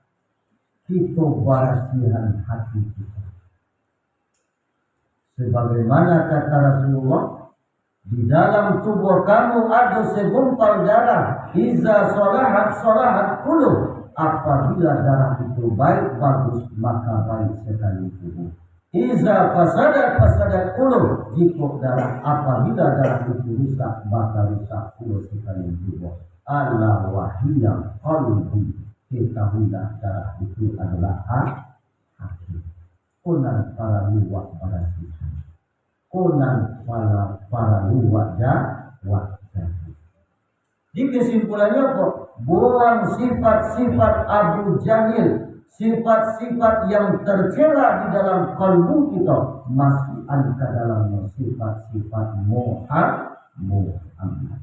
kito barasiahan hati kito. Sebagaimana kata Rasulullah, di dalam tubuh kamu ada segumpal darah, iza salahat, salahat kullu. Apabila darah itu baik, bagus, maka baik sekalian tubuh. Iza fasadat, fasadat kullu. Jika darah, apabila darah itu rusak, maka rusak kullu sekalian tubuh. Ala wa hiya qalbi. Ketahuilah, darah itu adalah ha-, hati. Ko nan paralu wak barasiahan. Ko nan pala-, paralu wak ja-, wak jago. Di kesimpulannyo ko, buang sifat-sifat Abu Jahil, sifat-sifat yang tercela di dalam kalbu kito, masukkan ka dalamnyo sifat-sifat Muha-, Muhammad.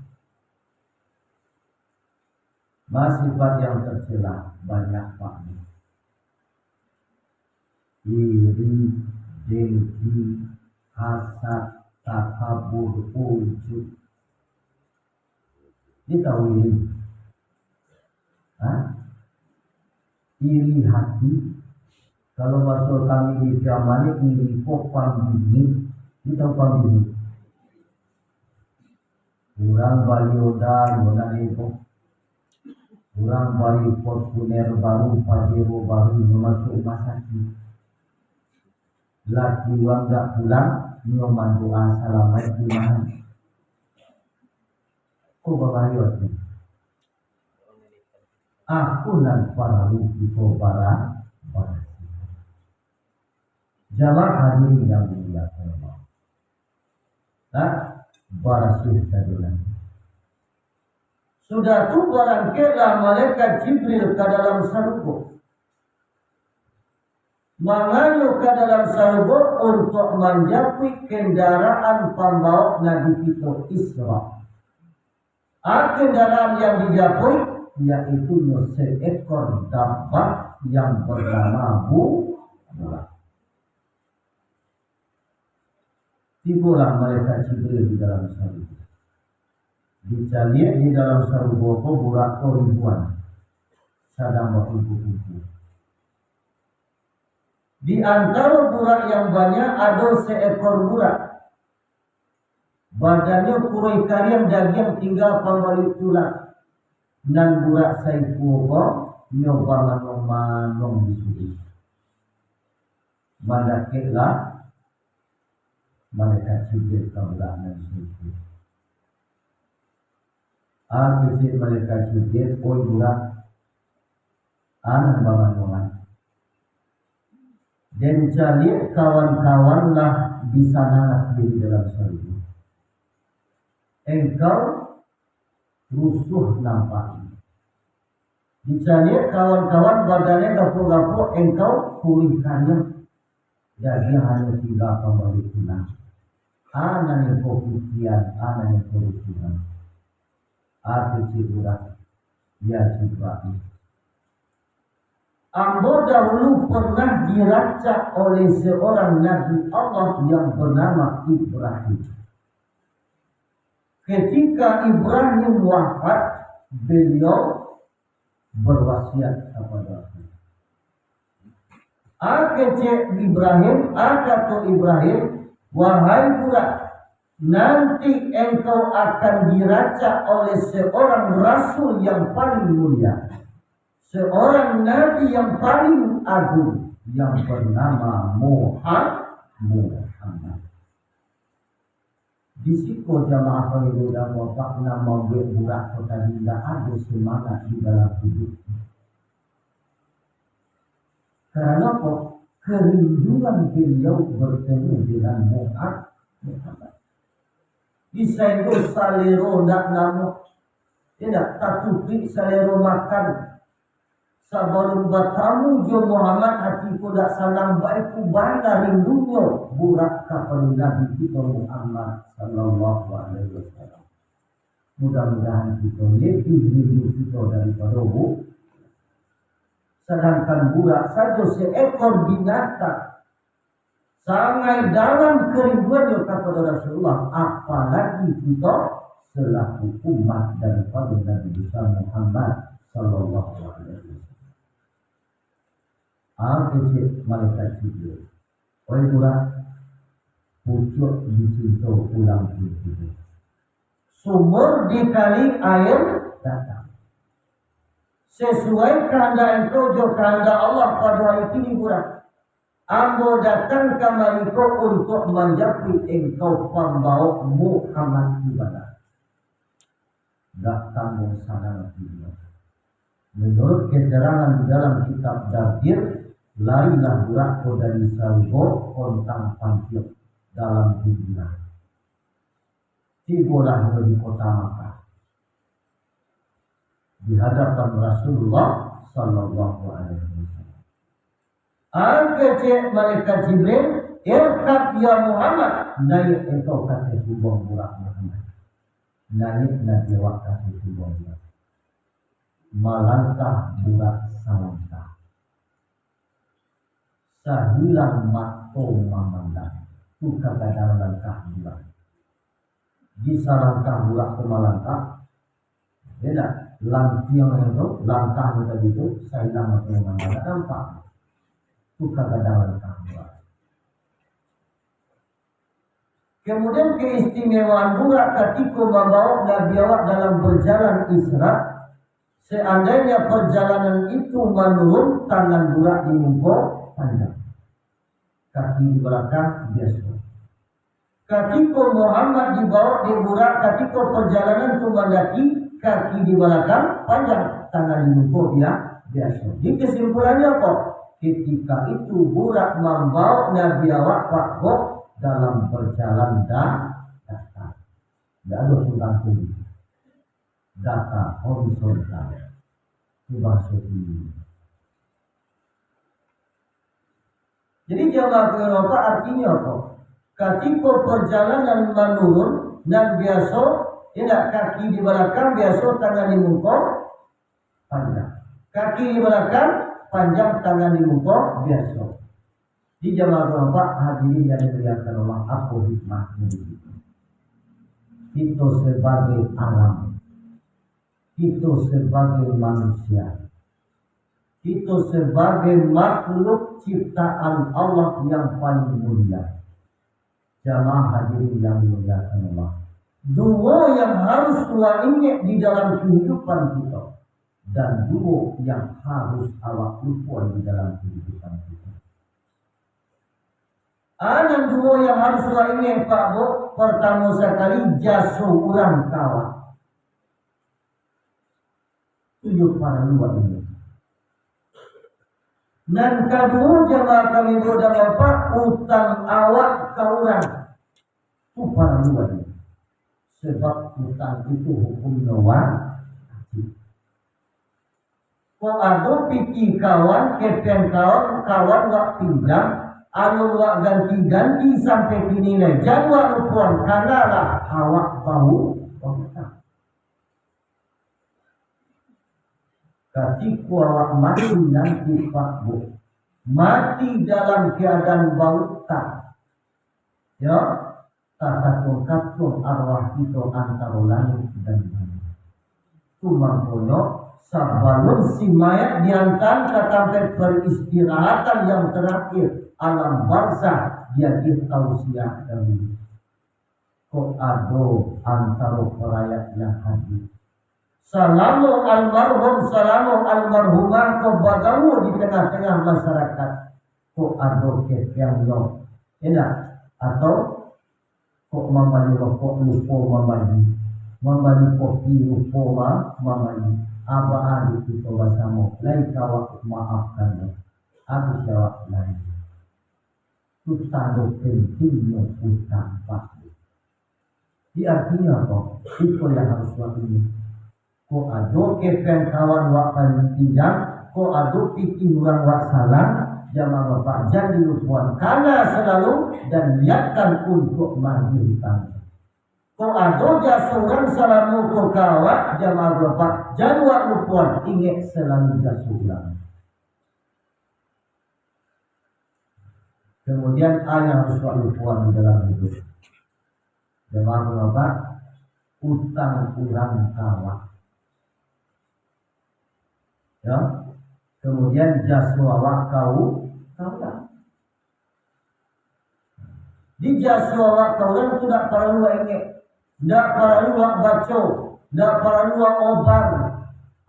Nah, sifat yang tercela banyak, Pak. Iri, dengki, hasad, takabur, ujub. Kito tahu iri? Hah? Iri hati. Kalau bahaso kami di Piamani, iri ko pambingik. Kito tahu pambingik? Urang bali Honda, Honda Evo. Urang bali Fortuner baru, Pajero baru, nyo masuak rumah sakik. Laki urang dak pulang, nyo mandoa salamaik di ma? Ko babahayo tu. Aku nan paralu kito bara-, barasiahan. Jamaah hadirin yang dimuliakan Allah. Nah, barasiah tadi lah. Sudah tu, barangkeklah malaikat Jibril ka dalam sarugo. Mangayuh ka dalam sarugo untuak manjapuik kendaraan pambaok Nabi kito Isra. A, kendaraan yang dijapuik, yaitu seekor dabbah yang bernama bu-, burak. Tibolah malaikat Jibril di dalam sarugo. Dicaliak di dalam sarugo ko burak ko ribuan. sadang bakumpua-kumpua. Di antaro burak yang banyak, ado seekor burak. Badannyo kuruih kariang, dagiang tingga pambaluik tulang. Nan burak saikua ko, nyo bamanuang-manuang di surau. Mandakeklah malaikat Jibril ka burak nan saikua. Ah, kecek malaikat Jibril, "Oi burak, anan bamanuang. Den caliak kawan-kawan lah disanangkan di dalam sarugo. Engkau rusuah nampak. Dicaliak kawan-kawan badannyo gapuak-gapuak, engkau kuruih kariang, dagiang hanyo tingga pambaluik tulang. Anan engkau pikian, anan engkau rusuahan." Ah, kecek burak, "Ya Jibril, ambo dahulu pernah diracak oleh seorang Nabi Allah yang bernama Ibrahim. Ketika Ibrahim wafat, beliau berwasiat kepada aku." Ah, kecek Ibrahim, ah, kato Ibrahim, "Wahai burak, nanti engkau akan diracak oleh seorang rasul yang paling mulia, seorang nabi yang paling agung, yang bernama Muha-, Muhammad." Di siko jamaah pangikuik dalam Bapak nan mambuek burak ko tadi indak ado semangat di dalam hiduik. Karano apo? Kerinduan beliau bertemu dengan Muha-, Muhammad. Disainggo salero ndak namuah, indak tatutuik salero makan. Sabalun batamu jo Muhammad, ati ko dak sanang, baitu bana rindunyo burak kapado Nabi kito Muhammad sallallahu alaihi wasallam. Mudah-mudahan kito lebih rindu kito daripado bu-, sadangkan burak sajo seekor binatang sangaik dalam kerinduannyo kapado Rasulullah, apalagi kito selaku umat daripado Nabi besar Muhammad sallallahu alaihi wasallam. Ah, kecek malaikat Jibril, "Oi burak, pucuak dicinto ulang pun tibo. Sumur dikali air datang. Sesuai kahandak engkau jo kahandak Allah pado ari kini, burak. Ambo datang kamari ko untuak manjapuik engkau pambawok Muhammad ibadah." Dak tangguang sanang ati burak. Menurut keterangan di dalam kitab Dabir, larilah burak ko dari sarugo kontang pantiak dalam hijrah. Tibolah di kota Makkah, di hadapan Rasulullah sallallahu alaihi wasallam. Angkecek malaikat Jibril, "Irkab ya Muhammad, naiak engkau ka ateh punguang burak Muhammad." Naiaklah awak ka ateh punguang burak. Malangkah burak salangkah. Sahilang mato mamandang, tu kagadang langkah burak. Di salangkah burak tu malangkah, ya dak? Lantiang tu, langkah tu tadi tu, sahilang mato mamandang, dak nampak. Tu kagadang langkah burak. Kemudian keistimewaan burak katiko mambawok Nabi awak dalam berjalan Isra, seandainya perjalanan itu manurun, tangan burak di muko panjang, kaki di balakang biaso. Katiko Muhammad dibawok dek burak, katiko perjalanan tu mandaki, kaki di balakang panjang, tangan di muko bia-, biaso. Jadi kesimpulannyo apo? Ketika itu burak mambawok Nabi awak Pak Gok dalam berjalan da-, datar. Ndak ado surang tuli. Datar, horizontal. Itu bahaso tinggi. Jadi, jamaah kalian apa artinya apa? Katiko perjalanan manurun, nan biaso, indak, kaki di balakang, biaso tangan di muko, panjang. Kaki di balakang, panjang, tangan di muko, biaso. Di jamaah Bapak hadirin yang dimuliakan Allah, apa hikmahnya di situ? Kita sebagai alam, kita sebagai manusia, Kito sabagai makhluk ciptaan Allah yang paling mulia. Jamaah hadirin yang dimuliakan Allah, duo yang harus awak ingek di dalam kahidupan kito, dan duo yang harus awak lupo di dalam kahidupan kito. Anan duo yang harus awak ingek, Pak Bu, partamo sakali, jaso urang ka awak. Tu yo paralu awak ingek. Nan kaduo, jamaah kami mudah Bapak, utang awak ka urang. Tu paralu awak ingek. Sabab utang itu hukumnyo wajib. Kok ado pitih kawan, kepeng kawan, kawan wak pinjam, alun wak ganti-ganti sampai kini lai, jan wak lupoan, kanalah awak bahu-, bautang. Katiko awak mati nanti, Pak Bu, mati dalam keadaan bautang, yo, takatuang-katuang arwah kito antaro langik dan bumi. Tu mangkonyo, sabalun si mayat diantaan ka tampek peristirahatan yang terakhir, alam barzah, diagiah tausiah dahulu. Kok ado antaro parayat yang hadir, salamo almarhum, salamo almarhumah ko bagaul di tangah-tangah masyarakat, kok ado kepengnyo, indak? Atau kok mambali rokok lupo mambali, mambali kopi lupo ma-, mambali, abah adik kito basamo, lai ka awak maafkan nyo, abih awak lai. Tu tando pentingnyo utang, Pak. Di artinyo apo? Iko yang harus wak ingek. Kok ado kepeng kawan wak pinjam, kok ado pitih urang wak salang, jamaah Bapak, jan dilupoan, kana salalu dan niatkan untuak maagiah utang. Kok ado jaso urang salamo ko ka awak, jamaah Bapak, jan wak lupoan, ingek salalu jaso urang. Kemudian, a yang harus wak lupoan di dalam hidup. Jamaah Bapak, utang urang ka awak. Ya. Kemudian, jaso awak ka u-, ka urang. Di jaso awak ka urang tu ndak paralu wak ingek, ndak paralu wak baco, ndak paralu wak obar,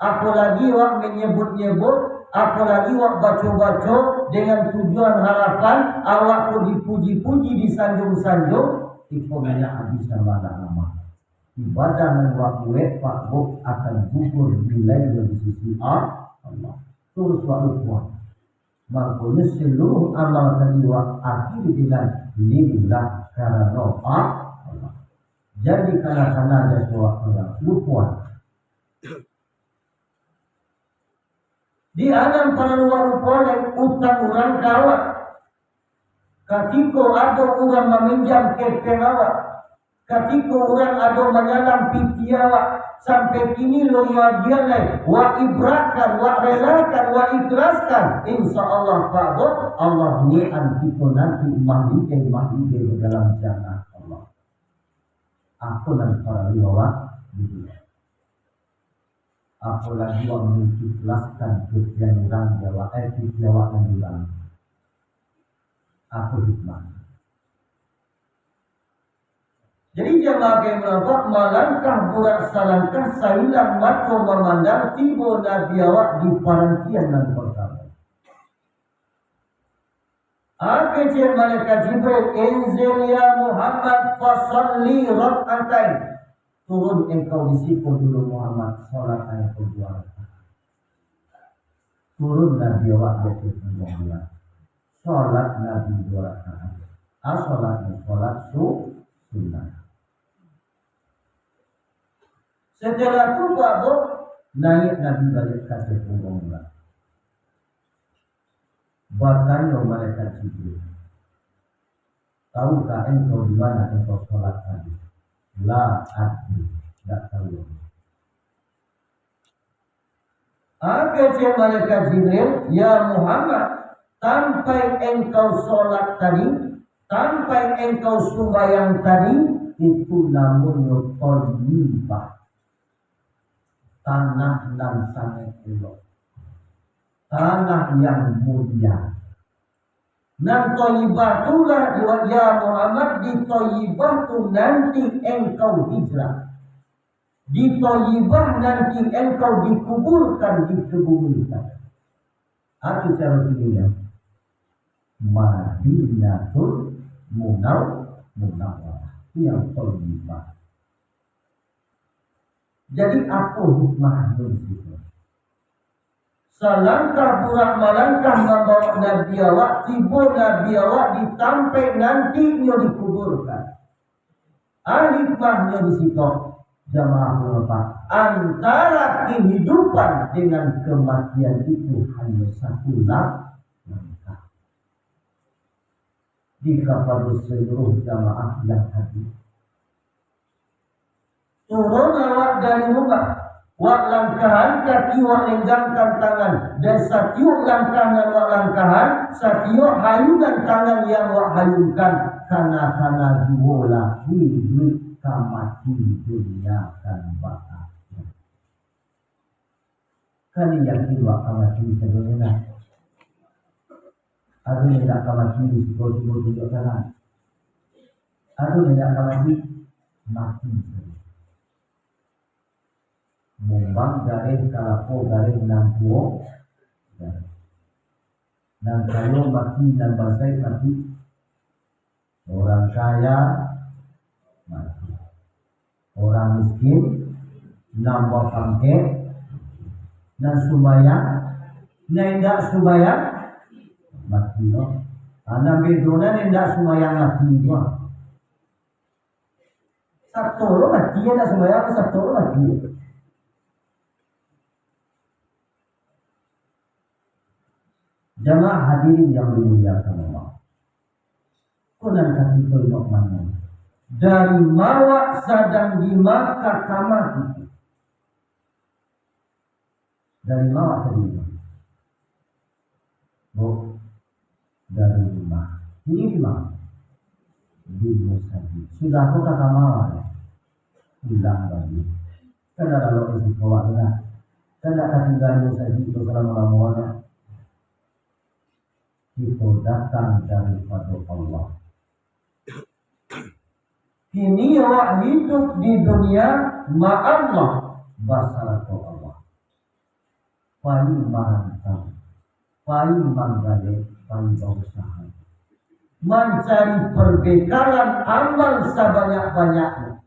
apolagi wak manyebut-nyebut, apolagi wak baco-baco dengan tujuan harapan awak ko dipuji-puji, disanjung-sanjung, iko minyak abih sambah ndak aman. Ibadah nan wak buek, Pak Bu, akan gugur nilainyo di sisi A-, Allah. Taruih wak lupoan. Mangkonyo, saluruh amal tadi wak akhiri dengan lillah, karano A-, Allah. Jadi, kana-kana jaso wak ka urang, lupoan. Di a nan paralu wak lupoan, utang urang ka awak. Katiko ado urang maminjam kepeng awak, katiko urang ado manyalang pitih awak, sampai kini lun maagiah lai, wak ikhlaskan, wak relakan, wak ikhlaskan, insya Allah, Pak Bu, Allah buekan kito nanti mahligai-mahligai dalam jannah Allah. Apo nan paralu awak buek? Apolai wak maikhlaskan pitih urang di awak, eh, pitih awak nan di urang. Apo hikmah? Jadi, jamaah kami, malangkah burak salangkah, sailang mato mamandang, tibo Nabi awak di parantian nan partamo. Kecek malaikat Jibril, "Inzil ya Muhammad, fasalli rak'atain." Turun engkau di siko dulu Muhammad, salat engkau dua rakaat. Turun Nabi awak di ateh pungguang burak. Salat Nabi dua rakaat. Ah, salat ni, salat su-, sunnah. Setelah tu, Pak Bu, naiak Nabi baliak ka ateh pungguang burak. Batanyo malaikat Jibril, "Tahukah engkau di mana engkau salat tadi?" "La adri," ndak tahu. Kecek malaikat Jibril, "Ya Muhammad, tampai engkau salat tadi, tampai engkau sumbayang tadi, itu namonyo thayyibah, tanah nan sangaik elok." tanah yang mulia. Nan Thayyibah tu lah, ya Muhammad, di Thayyibah tu nanti engkau hijrah. Di Thayyibah nanti engkau dikuburkan, dikebumikan. Itu cara tingginya. Madinatul Munawwarah. Itu yang Thayyibah. Jadi, apo hikmahnyo di situ? Salangkah burak malangkah mambawa Nabi awak, tibo Nabi awak di tampek nanti nyo dikuburkan. A hikmahnyo di situ, jamaah ulama, antara kehidupan dengan kematian itu hanya satu lang-, langkah. Di kapado seluruh jamaah yang hadir. Turun awak dari rumah, wak langkahan kaki, wak lenggangkan tangan, dan satiok langkah nan wak langkahan, satiok hayunan tangan yang wak hayunkan, kana-kana juo lah hiduik ka mati, dunia kan baakhir. Kalian yakin wak ka mati sadonyo nah? Ado nan indak ka mati di siko, cubo tunjuak tangan. Ado nan indak ka mati? Mati sadonyo. Mumbang gareh kalapo, gareh nan tuo, gareh. Nan kayo mati, nan bansaik mati. Urang kaya mati. Urang miskin, nan bapangkek, nan sumbayang, nan indak sumbayang, mati lo. Ah, nan bedo nan indak sumbayang mati juo. Sato lo mati, indak sumbayang, sato lo mati. Jamaah hadirin yang dimuliakan Allah. Ko nan katiko inok mano? Dari ma wak sadang di Makkah ka mati? Dari ma wak tadi? Bu, dari rumah. Ini di ma? Di musajik. Sudah ko ka kamar, pulang baliak. Kan dak lalok di siko wak tu lah. Kan dak ka tingga di musajik tu salamo-lamo lah. Kito datang daripado Allah. Kini awak hidup di dunia, ma Allah, basarato Allah. Pai marantau, pai manggaleh, pai bausaha. Mancari perbekalan amal sabanyak-banyaknyo.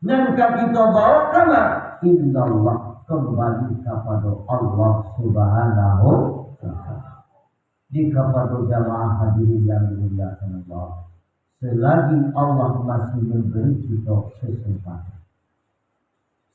Nan ka kito bawa kama? Ilallah, kambali kapado Allah Subhanahu wa Ta'ala. Di kapado jamaah hadirin yang dimuliakan Allah, selagi Allah masih memberi kito kesempatan,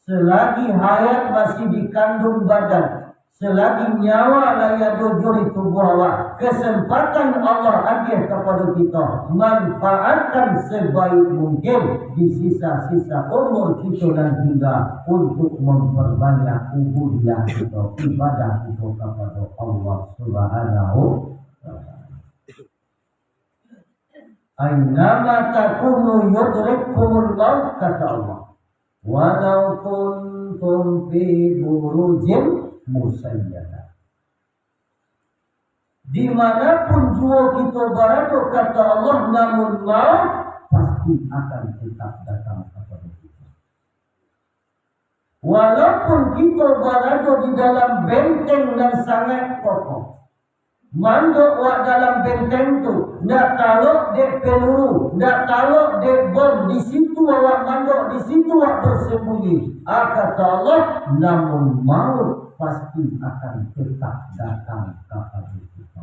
selagi hayat masih dikandung badan, selagi nyawa lai ado jo di tubuah awak, kesempatan Allah agiah kapado kito, manfaatkan sebaik mungkin di sisa-sisa umur kito nan tingga untuk memperbanyak ubudiyah kito, ibadah kito kapado Allah Subhanahu wa Ta'ala. "Ainama takunu yudrikkumul maut," kata Allah, "walau kuntum fi burujin musyayyada." Dimanapun juo kito barado, kata Allah, namun maut pasti akan tetap datang kapado kito. Walaupun kito barado di dalam benteng nan sangaik kokoh, mandok wak dalam benteng tu, ndak talok dek peluru, ndak talok dek bom, di situ awak mandok, di situ awak bersembunyi. Ah, kata Allah, namun maut pasti akan tetap datang kapado kito.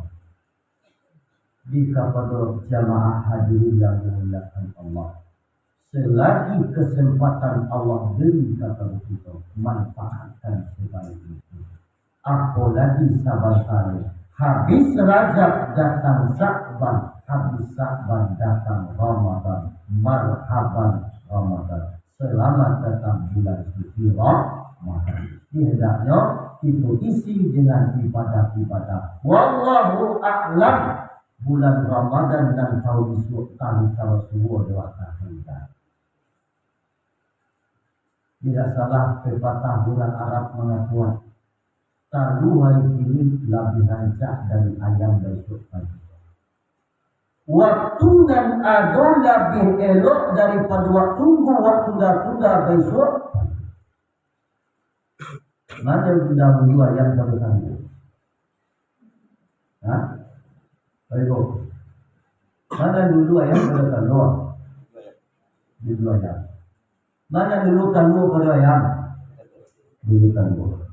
Di kapado jamaah hadirin yang dimuliakan Allah, selagi kesempatan Allah beri kapado kito, manfaatkan sebaik mungkin. Apolagi sabanta, habis Rajab datang Sa'ban, habis Sa'ban datang Ramadan. Marhaban Ramadan. Selamat datang bulan suci Ramadan. Hendaknyo kito isi dengan ibadah-ibadah. Wallahu a'lam. Bulan Ramadan nan tahu isuak tali kalau suruh dewa tahu. Tidak salah pepatah urang Arab mangatokan, Talua hari kini labiah rancak dari ayam bisuak pagi. Waktu nan ado labiah elok daripado waktu tunggu, waktu tunda-tunda bisuak pagi. Mana nan dahulu ayam pado talua? Hah? Baik, Bu. Mana dulu ayam pado talua? Dulu ayam. Mana dulu talua pado ayam? Dulu talua.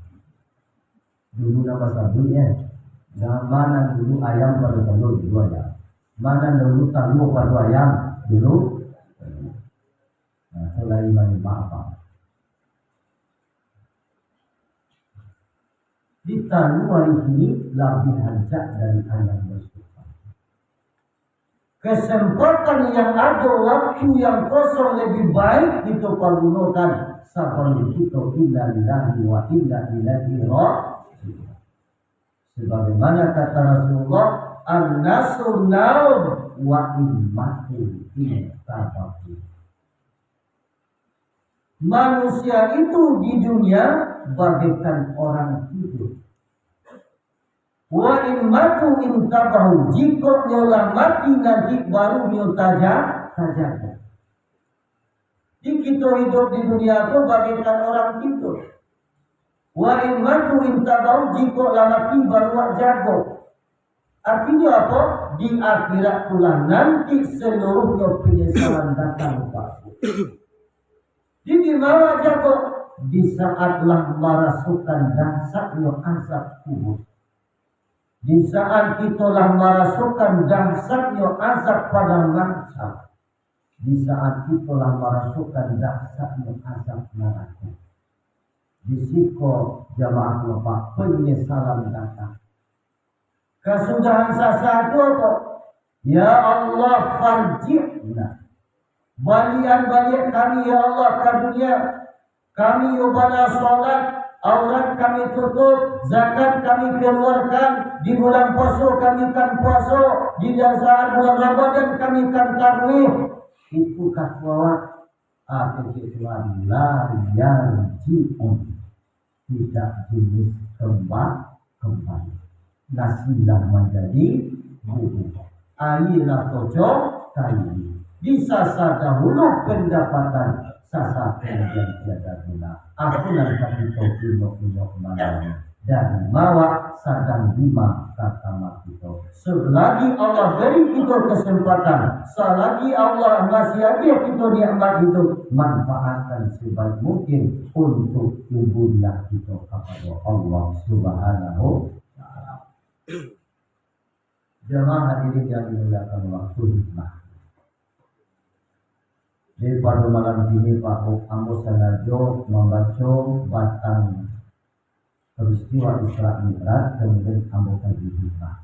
Dulu nama sabut ya. Nah, mana dulu ayam pado talua? Dulu ayam. Mana dulu talua pado ayam? Dulu talua. Nah, itu lain main apa? Di talua hari kini labiah rancak dari ayam bisuak. Kesempatan yang ado, waktu yang kosong, lebih baik kito pagunokan sabalun kito inna lillahi wa inna ilaihi raji'un. Sebagaimana kata Rasulullah, "An-nasu naum wa in matu intabahu." Manusia itu di dunia bagaikan orang tidur. Wa in matu intabahu, jikok nyo lah mati nanti baru nyo taja-, tajago. Di kito hidup di dunia tu bagaikan orang tidur. Wa in matu intabahu, jikok lah mati baru wak jago. Artinyo apo? Di akhirat tu lah nanti saluruhnyo panyasalan datang, Pak. Di, di ma wak jago? Di saat lah marasokan dahsyatnyo azab kubur. Di saat kito lah marasokan dahsyatnyo azab padang mahsyar. Di saat kito lah marasokan dahsyatnyo azab narako. Di siko jamaah Bapak, panyasalan datang. Kasudahan sasa tu apo? Ya Allah, farji'na. Balian-balian kami, ya Allah, ka dunia. Kami yo bana salat, aurat kami tutup, zakat kami kaluarkan, di bulan puaso kami kan puaso, di saat bulan Ramadan kami kan tarawih. Itu ka kuat. Apo kecek Tuhan, la yarji'un, tidak jenis kembang, kembali. Nasi lah manjadi bubur, aia lah tocok ka lidi. Di sasa dahulu pandapatan, sasa kamudian tiada guna. Apo nan ka kito inok-inok malam? Dari mawak sadang dima ka kamar kito. Selagi Allah beri kito kesempatan, selagi Allah masih agiah kito nikmat hidup, manfaatkan sebaik mungkin untuk ibadah kito kapado Allah Subhanahu wa Taala. Jamaah hadirin yang dimuliakan waktu hikmah. Jadi, pado malam kini, Pak, ambo sangajo mambaco batang peristiwa Isra Mi'raj, kemudian ambo kaji hikmah.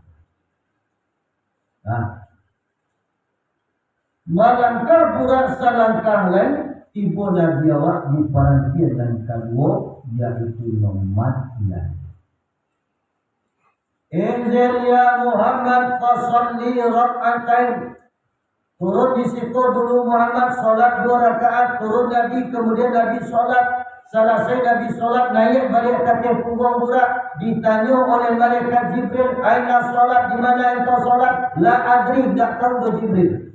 Nah, malangkah burak salangkah lai, tibo Nabi awak di parantian nan kaduo, yaitu Madian. Inzil ya Muhammad fasalli rak'atain. Turun di situ dulu Muhammad, salat duo rakaat, turun Nabi, kemudian Nabi salat. Salasai Nabi salat, naiak baliak ka ateh pungguang burak, ditanyo oleh malaikat Jibril, "Aina salat, di mana engkau salat?" "La adri, ndak tahu," do Jibril.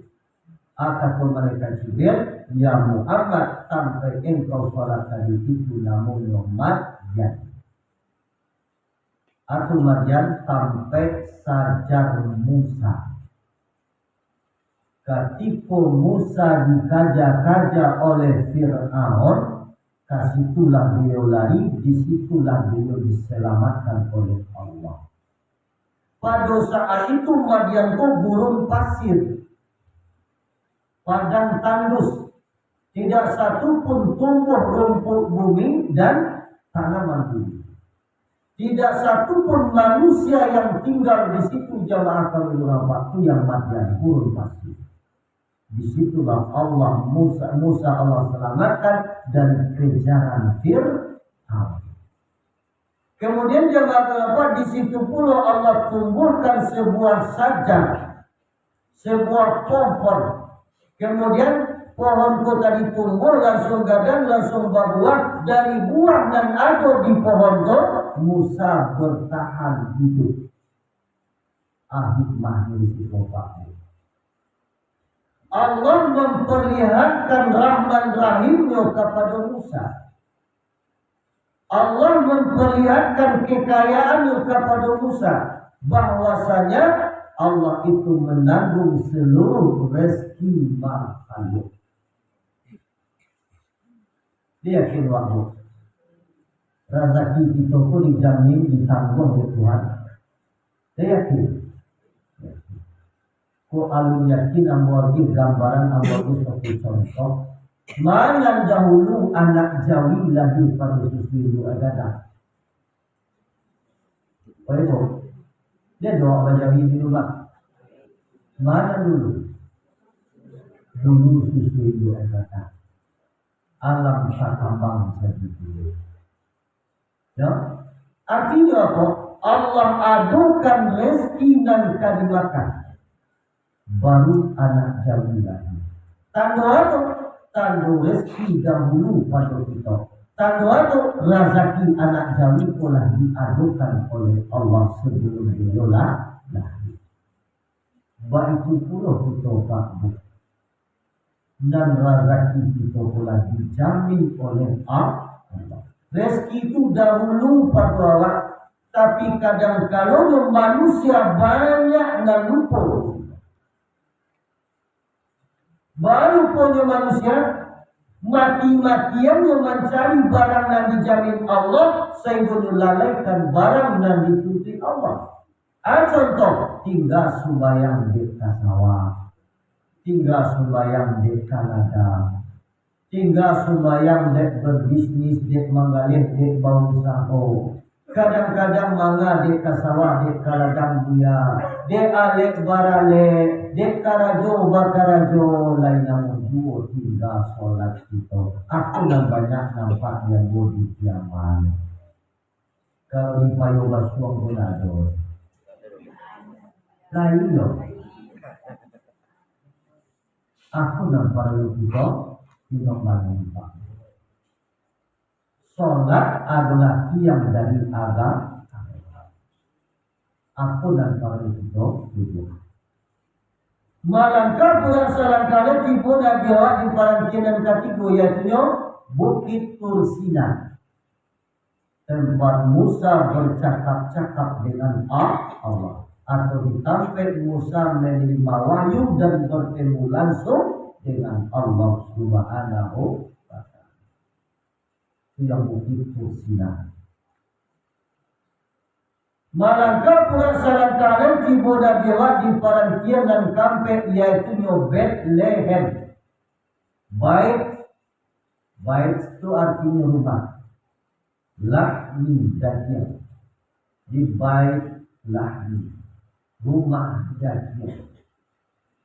Ah, kato malaikat Jibril, "Ya Muhammad, tampek engkau salat tadi itu namonyo Madian." Atau Madian tampek sajar Musa. Katiko Musa dikaja-kaja oleh Fir'aun, ka situlah beliau lari, di situlah beliau diselamatkan oleh Allah. Pado saat itu Madian tu gurun pasir, padang tandus, tidak satu pun tumbuh rumput bumi dan tanaman bumi. Tidak satu pun manusia yang tinggal di situ, jamaah kami urang waktu yang Madian gurun pasir. Di situlah Allah Musa, Musa Allah selamatkan dari kejaran Fir'aun. Kemudian jamaah kami, di situ pulo Allah tumbuhkan sebuah sajar, sebuah pohon. Kemudian Pohon ko tadi tumbuah, lansuang gadang, lansuang babuah. Dari buah nan ado di pohon tu, Musa bertahan hidup. Ah, hikmah di situ, Pak. Allah memperlihatkan rahman rahimnya kepada Musa. Allah memperlihatkan kekayaan kepada Musa, bahwasanya Allah itu menanggung seluruh rezeki makhluk. Dia yakin waktu rezeki kita pun dijamin, ditanggung oleh Tuhan. Dia yakin. Ko alun yakin, ambo agiah gambaran, ambo agiah satu contoh. Mangan dahulu anak jawi lahia pado susu induak gadang. Baik, dia doa bajawi di rumah. Mangan dulu? Dulu susu induak gadang. Alam takambang sajo dulu. Ya. Artinyo apo? Allah adokan rezeki nan ka dimakan, baru anak jawi lahia. Tando apo? Tando rezeki dahulu pado kito. Tando apo? Razaki anak jawi ko lah diadokan oleh Allah sabalun baliau lah lahia. Baitu pulo kito, Pak, Bu. Nan razaki kito ko lah dijamin oleh Allah. Rezeki tu dahulu pado awak, tapi kadang kalo manusia banyak nan lupo. Baluponyo manusia, mati-matiannyo mancari barang nan dijamin Allah, sahinggonyo lalaikan barang nan dituntuik Allah. Ah, contoh, tingga sumbayang dek ka sawah, tingga sumbayang dek ka ladang, tingga sumbayang dek babisnis, dek manggaleh, dek bausaho. Kadang-kadang manga dek ka sawah, dek ka ladang buya, dek alek baralek, dek karajo bakarajo, lai namo juo tingga solat kito. Aku nan banyak nampak di ambo di Piaman. Kalau di Payo Basuang pun ado. Lain lo. Aku nan paralu kito inok manimpak. Solat adolah tiang dari agama. Aku nan paralu kito tuju. Malangkah pulang salangkah, tibo Nabi awak di parangkian nan katigo, yaitunyo Bukit Tursina. Tempat Musa bercakap-cakap dengan A-, Allah, atau di tampek Musa menerima wahyu dan bertemu langsung dengan Allah Subhanahu wa Ta'ala. Itu yang Bukit Tursina. Malangkah pulang salangkah, tibo Nabi awak di parangkian nan kaampek, yaitunyo Betlehem. Bait, bait tu artinyo rumah. Lahmi, dagiang. Di Bait Lahmi, rumah dagiang.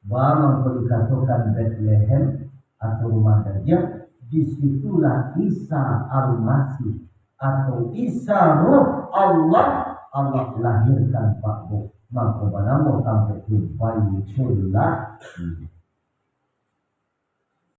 Baa mangko dikatokan Betlehem atau rumah dagiang? Di situlah Isa Al-Masih atau Isa Ruh Allah, Allah lahirkan, Pak, Bu. Mangko banamo tampek tu Baitullah.